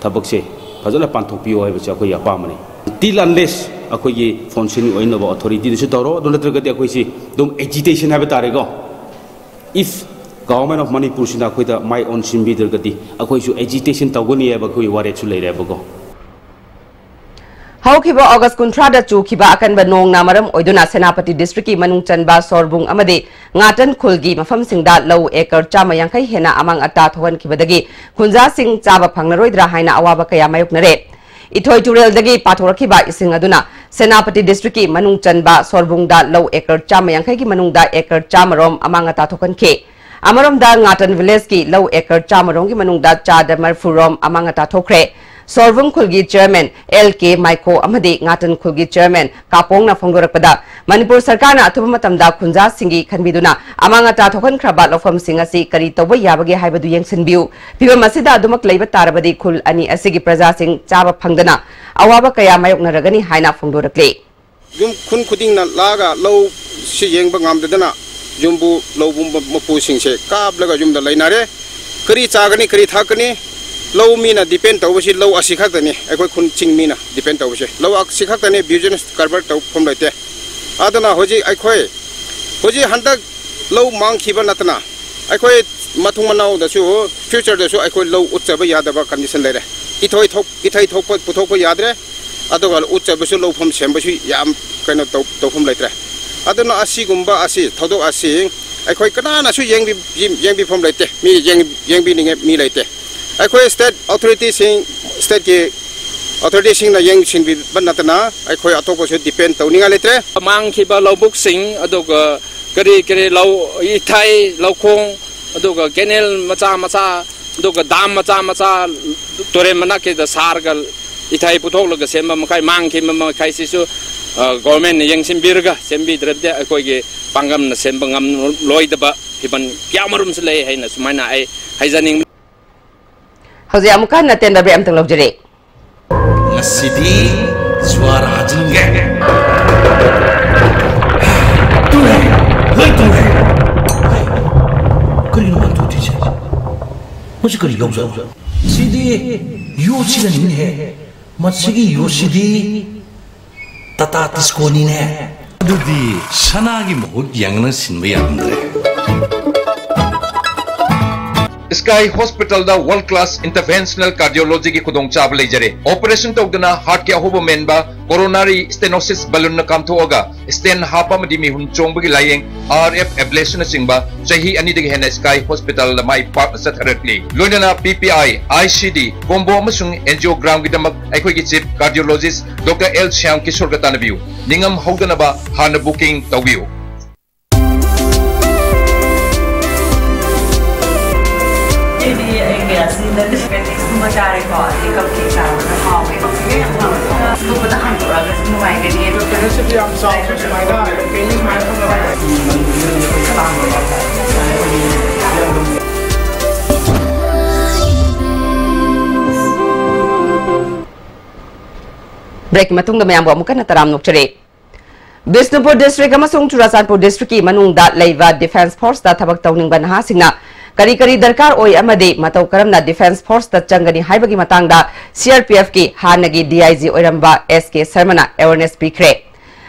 ꯊꯕꯛꯁꯦ ꯐꯖꯅ ꯄꯥꯡꯊꯣꯛꯄꯤꯌꯨ ꯍꯥꯏꯕꯁꯦ ꯑꯩꯈꯣꯏꯒꯤ ꯑꯄꯥꯝꯕꯅꯤ꯫ Till unless ꯑꯩꯈꯣꯏꯒꯤ ꯐꯣꯟꯁꯦꯅꯤꯡ ꯑꯣꯏꯅꯕ ꯑꯣꯊꯣꯔꯤꯇꯤꯗꯁꯨ ꯇꯧꯔꯣ, ꯑꯗꯨ ꯅꯠꯇ꯭ꯔꯒꯗꯤ ꯑꯩꯈꯣꯏꯁꯤ ꯑꯗꯨꯝ ꯑꯦꯖꯤꯇꯦꯁꯟ ꯍꯥꯏꯕ ꯇꯥꯔꯦꯀꯣ꯫ If Government of ꯃꯅꯤꯄꯨꯔꯁꯤꯅ ꯑꯩꯈꯣꯏꯗ ꯃꯥꯏ ꯑꯣꯟꯁꯤꯟꯕꯤꯗ꯭ꯔꯒꯗꯤ ꯑꯩꯈꯣꯏꯁꯨ ꯑꯦꯖꯤꯇꯦꯁꯟ ꯇꯧꯒꯅꯤ ꯍꯥꯏꯕ ꯑꯩꯈꯣꯏꯒꯤ ꯋꯥꯔꯦꯞꯁꯨ ꯂꯩꯔꯦꯕꯀꯣ꯫ ꯍꯧꯈꯤꯕ ꯑꯣꯒꯁ ꯀꯨꯟꯊ꯭ꯔꯥꯗ ꯆꯨꯈꯤꯕ ꯑꯀꯟꯕ ꯅꯣꯡꯅ ꯃꯔꯝ ꯑꯣꯏꯗꯨꯅ ꯁꯦꯅꯥꯄꯇꯤ ꯗꯤꯁꯇ꯭ꯔꯤꯛꯀꯤ ꯃꯅꯨꯡ ꯆꯟꯕ ꯁꯣꯔꯕꯨꯡ ꯑꯃꯗꯤ ꯉꯥꯇꯟ ꯈꯨꯜꯒꯤ ꯃꯐꯝꯁꯤꯡꯗ ꯂꯧ ꯑꯦꯀꯔ ꯆꯥꯝꯃ ꯌꯥꯡꯈꯩ ꯍꯦꯟꯅ ꯑꯃꯥꯡ ꯑꯇꯥ ꯊꯣꯛꯍꯟꯈꯤꯕꯗꯒꯤ ꯈꯨꯟꯖꯥꯁꯤꯡ ꯆꯥꯕ ꯐꯪꯂꯔꯣꯏꯗ꯭ꯔꯥ ꯍꯥꯏꯅ ꯑꯋꯥꯕ ꯀꯌꯥ ꯃꯥꯌꯣꯛꯅꯔꯦ꯫ ꯏꯊꯣꯏ ꯇꯨꯔꯦꯜꯗꯒꯤ ꯄꯥꯊꯣꯔꯛꯈꯤꯕ ꯏꯁꯤꯡ ꯑꯗꯨꯅ ꯁꯦꯅꯥꯄꯇꯤ ꯗꯤꯁꯇ꯭ꯔꯤꯛꯀꯤ ꯃꯅꯨꯡ ꯆꯟꯕ ꯁꯣꯔꯕꯨꯡꯗ ꯂꯧ ꯑꯦꯀꯔ ꯆꯥꯝꯃ ꯌꯥꯡꯈꯩꯒꯤ ꯃꯅꯨꯡꯗ ꯑꯦꯀꯔ ꯆꯥꯝꯃ ꯔꯣꯝ ꯑꯃꯥꯡ ꯑꯇꯥ ꯊꯣꯛꯍꯟꯈꯤ꯫ ꯑꯃꯔꯣꯝꯗ ꯉꯥꯇꯟ ꯚꯤꯂꯦꯖꯀꯤ ꯂꯧ ꯑꯦꯀꯔ ꯆꯥꯝꯃ ꯔꯣꯝꯒꯤ ꯃꯅꯨꯡꯗ ꯆꯥꯗ ꯃꯔꯤꯐꯨ ꯔꯣꯝ ꯑꯃꯥꯡ ꯑꯇꯥ ꯊꯣꯛꯈ꯭ꯔꯦ꯫ ꯁꯣꯔꯕꯨꯡ ꯈꯨꯜꯒꯤ ꯆꯤꯌꯔꯃꯦꯟ ꯑꯦꯜ ꯀꯦ ꯃꯥꯏꯀꯣ ꯑꯃꯗꯤ ꯉꯥꯇꯟ ꯈꯨꯜꯒꯤ ꯆꯤꯌꯔꯃꯦꯟ ꯀꯥꯄꯣꯡꯅ ꯐꯣꯡꯗꯣꯔꯛꯄꯗ, ꯃꯅꯤꯄꯨꯔ ꯁꯔꯀꯥꯔꯅ ꯑꯊꯨꯕ ꯃꯇꯝꯗ ꯈꯨꯟꯖꯥꯁꯤꯡꯒꯤ ꯈꯟꯕꯤꯗꯨꯅ ꯑꯃꯥꯡ ꯑꯇꯥ ꯊꯣꯛꯍꯟꯈ꯭ꯔꯕ ꯂꯧꯐꯝꯁꯤꯡ ꯑꯁꯤ ꯀꯔꯤ ꯇꯧꯕ ꯌꯥꯕꯒꯦ ꯍꯥꯏꯕꯗꯨ ꯌꯦꯡꯁꯤꯟꯕꯤꯌꯨ꯫ ꯐꯤꯚꯝ ꯑꯁꯤꯗ ꯑꯗꯨꯃꯛ ꯂꯩꯕ ꯇꯥꯔꯕꯗꯤ ꯈꯨꯜ ꯑꯅꯤ ꯑꯁꯤꯒꯤ ꯄ꯭ꯔꯖꯥꯁꯤꯡ ꯆꯥꯕ ꯐꯪꯗꯅ ꯑꯋꯥꯕ ꯀꯌꯥ ꯃꯥꯌꯣꯛꯅꯔꯒꯅꯤ ꯍꯥꯏꯅ ꯐꯣꯡꯗꯣꯔꯛꯂꯤ꯫ ꯌꯨꯝ ꯈꯨꯟ ꯈꯨꯗꯤꯡꯅ ꯂꯥꯛꯑꯒ ꯂꯧꯁꯤ ꯌꯦꯡꯕ ꯉꯝꯗꯗꯅ ꯌꯨꯝꯕꯨ ꯂꯧꯕꯨ ꯃꯄꯨꯁꯤꯡꯁꯦ ꯀꯥꯞꯂꯒ ꯌꯨꯝꯗ ꯂꯩꯅꯔꯦ꯫ ꯀꯔꯤ ꯆꯥꯒꯅꯤ, ꯀꯔꯤ ꯊꯛꯀꯅꯤ? ꯂꯧ ꯃꯤꯅ ꯗꯤꯄꯦꯟ ꯇꯧꯕꯁꯤ ꯂꯧ ꯑꯁꯤ ꯈꯛꯇꯅꯤ꯫ ꯑꯩꯈꯣꯏ ꯈꯨꯟ ꯆꯤꯡ ꯃꯤꯅ ꯗꯤꯄꯦꯟ ꯇꯧꯕꯁꯦ ꯂꯧ ꯑꯁꯤ ꯈꯛꯇꯅꯤ꯫ ꯕꯤꯖꯤꯅꯦꯁ ꯀꯔꯕꯥꯔ ꯇꯧꯐꯝ ꯂꯩꯇꯦ꯫ ꯑꯗꯨꯅ ꯍꯧꯖꯤꯛ ꯑꯩꯈꯣꯏ ꯍꯧꯖꯤꯛ ꯍꯟꯗꯛ ꯂꯧ ꯃꯥꯡꯈꯤꯕ ꯅꯠꯇꯅ ꯑꯩꯈꯣꯏ ꯃꯊꯪ ꯃꯅꯥꯎꯗꯁꯨ, ꯐ꯭ꯌꯨꯆꯔꯗꯁꯨ ꯑꯩꯈꯣꯏ ꯂꯧ ꯎꯠꯆꯕ ꯌꯥꯗꯕ ꯀꯟꯗꯤꯁꯟ ꯂꯩꯔꯦ꯫ ꯏꯊꯣꯏ ꯊꯣꯛ-, ꯏꯊꯩ ꯊꯣꯛꯄ ꯄꯨꯊꯣꯛꯄ ꯌꯥꯗ꯭ꯔꯦ꯫ ꯑꯗꯨꯒ ꯎꯠꯆꯕꯁꯨ ꯂꯧꯐꯝ ꯁꯦꯝꯕꯁꯨ ꯌꯥꯝ ꯀꯩꯅꯣ ꯇꯧ-, ꯇꯧꯐꯝ ꯂꯩꯇ꯭ꯔꯦ꯫ ꯑꯗꯨꯅ ꯑꯁꯤꯒꯨꯝꯕ ꯑꯁꯤ, ꯊꯧꯗꯣꯛ ꯑꯁꯤ ꯑꯩꯈꯣꯏ ꯀꯅꯥꯅꯁꯨ ꯌꯦꯡꯕꯤ-, ꯌꯦꯡꯕꯤꯐꯝ ꯂꯩꯇꯦ꯫ ꯃꯤ ꯌꯦꯡ-, ꯌꯦꯡꯕꯤꯅꯤꯡꯉꯥꯏ ꯃꯤ ꯂꯩꯇꯦ꯫ ꯑꯩꯈꯣꯏ ꯁ꯭ꯇꯦꯠ ꯑꯣꯊꯣꯔꯤꯇꯤꯁꯤꯡ, ꯁ꯭ꯇꯦꯠꯀꯤ ꯑꯣꯊꯣꯔꯤꯇꯤꯁꯤꯡꯅ ꯌꯦꯡꯁꯤꯟꯕꯤꯕ ꯅꯠꯇꯅ ꯑꯩꯈꯣꯏ ꯑꯇꯣꯞꯄꯁꯨ ꯗꯤꯄꯦꯟ ꯇꯧꯅꯤꯡꯉꯥꯏ ꯂꯩꯇ꯭ꯔꯦ꯫ ꯃꯥꯡꯈꯤꯕ ꯂꯧꯕꯨꯛꯁꯤꯡ, ꯑꯗꯨꯒ ꯀꯔꯤ ꯀꯔꯤ ꯂꯧ, ꯏꯊꯩ, ꯂꯧꯈꯣꯡ, ꯑꯗꯨꯒ ꯀꯦꯅꯦꯜ ꯃꯆꯥ ꯃꯆꯥ, ꯑꯗꯨꯒ ꯗꯥꯝ ꯃꯆꯥ ꯃꯆꯥ ꯇꯨꯔꯦꯜ ꯃꯅꯥꯛꯀꯤꯗ ꯁꯥꯔꯒ ꯏꯊꯩ ꯄꯨꯊꯣꯛꯂꯒ ꯁꯦꯝꯕ ꯃꯈꯩ, ꯃꯥꯡꯈꯤꯕ ꯃꯈꯩꯁꯤꯁꯨ, ꯑ, ꯒꯣꯔꯃꯦꯟꯅ ꯌꯦꯡꯁꯤꯟꯕꯤꯔꯒ ꯁꯦꯝꯕꯤꯗ꯭ꯔꯕꯗꯤ ꯑꯩꯈꯣꯏꯒꯤ ꯄꯥꯡꯒꯜꯅ ꯁꯦꯝꯕ ꯉꯝꯂꯣꯏꯗꯕ ꯐꯤꯕꯝ ꯀꯌꯥꯃꯔꯨꯝꯁꯨ ꯂꯩ ꯍꯥꯏꯅ ꯁꯨꯃꯥꯏꯅ ꯑꯩ ꯍꯥꯏꯖꯅꯤꯡꯕꯅꯤ꯫ ꯍꯧꯖꯤꯛ ꯑꯃꯨꯛꯀ ꯍꯟꯅ ꯇꯦꯟꯗꯕ꯭ꯔꯦꯛ ꯑꯃꯇꯪ ꯂꯧꯖꯔꯦ꯫ ꯉꯁꯤꯗꯤ ꯖ꯭ꯋꯥꯔ ꯍꯥꯖꯤꯟꯒꯦ꯫ ꯇꯨꯔꯦ, ꯂꯣꯏ ꯇꯨꯔꯦ꯫ ꯀꯔꯤꯅꯣ ꯃꯥ ꯇꯨꯗ꯭ꯔꯤꯁꯦ? ꯃꯁꯤ ꯀꯔꯤ ꯌꯥꯎꯖꯥꯠꯅꯣ? ꯁꯤꯗꯤ ꯌꯣꯠꯁꯤꯗꯅꯤꯅꯦꯍꯦ꯫ ꯃꯁꯤꯒꯤ ꯌꯣꯠꯁꯤꯗꯤ ꯇꯥꯇꯥ ꯇꯤꯁꯀꯣꯅꯤꯅꯦ꯫ ꯑꯗꯨꯗꯤ ꯁꯅꯥꯒꯤ ꯃꯍꯨꯠ ꯌꯦꯡꯂꯒ ꯁꯤꯟꯕ ꯌꯥꯔꯝꯗ꯭ꯔꯦ꯫ Sky Hospitalꯗ world class interventional cardiologyꯒꯤ ꯈꯨꯗꯣꯡꯆꯥꯕ ꯂꯩꯖꯔꯦ꯫ Operation ꯇꯧꯗꯅ heartꯀꯤ ꯑꯍꯣꯕ ꯃꯦꯟꯕ, coronary stenosis balloonꯅ ꯀꯥꯝꯊꯣꯛꯑꯒ stent ꯍꯥꯞꯄ ꯑꯃꯗꯤ ꯃꯤꯍꯨꯟ ꯆꯣꯡꯕꯒꯤ ꯂꯥꯌꯦꯡ, RF ablationꯅꯆꯤꯡꯕ ꯆꯍꯤ ꯑꯅꯤꯗꯒꯤ ꯍꯦꯟꯅ Sky Hospitalꯗ ꯃꯥꯏ ꯄꯥꯛꯅ ꯆꯠꯊꯔꯛꯂꯤ꯫ ꯂꯣꯏꯅꯅ PPI, ICD, combo ꯑꯃꯁꯨꯡ angiogramꯒꯤꯗꯃꯛ ꯑꯩꯈꯣꯏꯒꯤ chief cardiologist Doctor L Shyam ꯀꯤꯁꯣꯔꯒ ꯇꯥꯟꯅꯕꯤꯌꯨ꯫ ꯅꯤꯡꯉꯝ ꯍꯧꯗꯅꯕ ꯍꯥꯟꯅ booking ꯇꯧꯕꯤꯌꯨ꯫ ꯑꯩꯗꯤ ꯑꯩ ꯀꯌꯥ ꯁꯤꯖꯤꯟꯅꯗꯦ꯫ ꯄꯦꯇꯤꯁꯀꯨꯝꯕ ꯆꯥꯔꯦꯀꯣ, ꯑꯗꯩ ꯀꯞ ꯀꯦꯛ ꯆꯥꯕꯅ ꯍꯥꯎꯋꯦ꯫ ꯀꯞ ꯀꯦꯛ ꯌꯥꯝ ꯍꯥꯎꯋꯦ꯫ ꯑꯇꯣꯞꯄꯗ ꯍꯥꯡꯗꯣꯛꯑꯒꯁꯨ ꯅꯨꯡꯉꯥꯏꯒꯅꯤ꯫ ꯀꯩꯅꯣꯁꯤꯗꯤ ꯌꯥꯝ ꯆꯥꯎꯕ ꯁꯨꯃꯥꯏꯅ ꯀꯩ ꯁꯨꯃꯥꯏꯅ ꯐꯪꯉꯒ Breakꯀꯤ ꯃꯇꯨꯡꯗ ꯃꯌꯥꯝꯕꯨ ꯑꯃꯨꯛ ꯍꯟꯅ ꯇꯔꯥꯝꯅ ꯑꯣꯛꯆꯔꯤ꯫ ꯕꯤꯁꯅꯨꯄꯨꯔ district ꯑꯃꯁꯨꯡ ꯆꯨꯔꯥꯆꯥꯟꯄꯨꯔ districtꯀꯤ ꯃꯅꯨꯡꯗ ꯂꯩꯕ Defence Forceꯇ ꯊꯕꯛ ꯇꯧꯅꯤꯡꯕ ꯅꯍꯥꯁꯤꯡꯅ ꯀꯔꯤ ꯀꯔꯤ ꯗꯔꯀꯥꯔ ꯑꯣꯏ ꯑꯃꯗꯤ ꯃꯇꯧ ꯀꯔꯝꯅ Defence Forceꯇ ꯆꯪꯒꯅꯤ ꯍꯥꯏꯕꯒꯤ ꯃꯇꯥꯡꯗ CRPFꯀꯤ ꯍꯥꯟꯅꯒꯤ DIG ꯑꯣꯏꯔꯝꯕ S K ꯁꯔꯃꯅ awareness ꯄꯤꯈ꯭ꯔꯦ꯫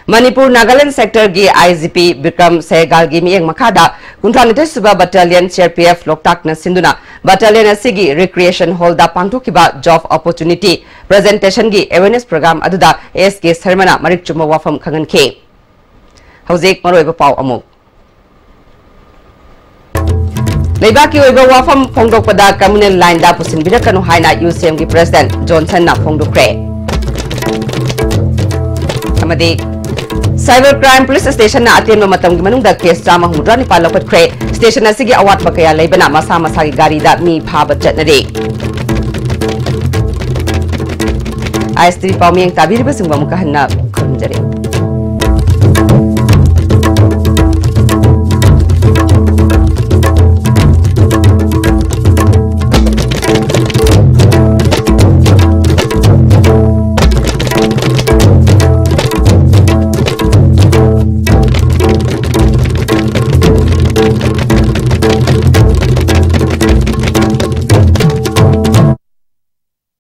ꯃꯅꯤꯄꯨꯔ ꯅꯥꯒꯥꯂꯦꯟ sectorꯒꯤ IGP ꯕꯤꯀ꯭ꯔꯝ ꯁꯦꯍꯒꯥꯜꯒꯤ ꯃꯤꯠꯌꯦꯡ ꯃꯈꯥꯗ ꯀꯨꯟꯊ꯭ꯔꯥꯅꯤꯊꯣꯏ ꯁꯨꯕ battalion CRPF ꯂꯣꯛꯇꯥꯛꯅ ꯁꯤꯟꯗꯨꯅ battalion ꯑꯁꯤꯒꯤ recreation hallꯗ ꯄꯥꯡꯊꯣꯛꯈꯤꯕ job opportunity presentationꯒꯤ awareness program ꯑꯗꯨꯗ S K ꯁꯔꯃꯅ ꯃꯔꯤꯛ ꯆꯨꯝꯕ ꯋꯥꯐꯝ ꯈꯪꯍꯟꯈꯤ꯫ ꯍꯧꯖꯤꯛ ꯃꯔꯨꯑꯣꯏꯕ ꯄꯥꯎ ꯑꯃꯨꯛ꯫ ꯂꯩꯕꯥꯛꯀꯤ ꯑꯣꯏꯕ ꯋꯥꯐꯝ ꯐꯣꯡꯗꯣꯛꯄꯗ communal lineꯗ ꯄꯨꯁꯤꯟꯕꯤꯔꯛꯀꯅꯨ ꯍꯥꯏꯅ UCMꯒꯤ president ꯖꯣꯟꯁꯟꯅ ꯐꯣꯡꯗꯣꯛꯈ꯭ꯔꯦ꯫ ꯑꯃꯗꯤ cyber crime police stationꯅ ꯑꯇꯦꯟꯕ ꯃꯇꯝꯒꯤ ꯃꯅꯨꯡꯗ case ꯆꯥꯝꯃ ꯍꯨꯝꯐꯨꯇꯔꯥ ꯅꯤꯄꯥꯜ ꯂꯧꯈꯠꯈ꯭ꯔꯦ꯫ Station ꯑꯁꯤꯒꯤ ꯑꯋꯥꯠꯄ ꯀꯌꯥ ꯂꯩꯕꯅ ꯃꯁꯥ ꯃꯁꯥꯒꯤ ꯒꯥꯔꯤꯗ ꯃꯤ ꯐꯥꯕ ꯆꯠꯅꯔꯤ꯫ ISTV ꯄꯥꯎꯃꯤꯌꯦꯡ ꯇꯥꯕꯤꯔꯤꯕꯁꯤꯡꯕꯨ ꯑꯃꯨꯛꯀ ꯍꯟꯅ ꯈꯨꯔꯨꯝꯖꯔꯤ꯫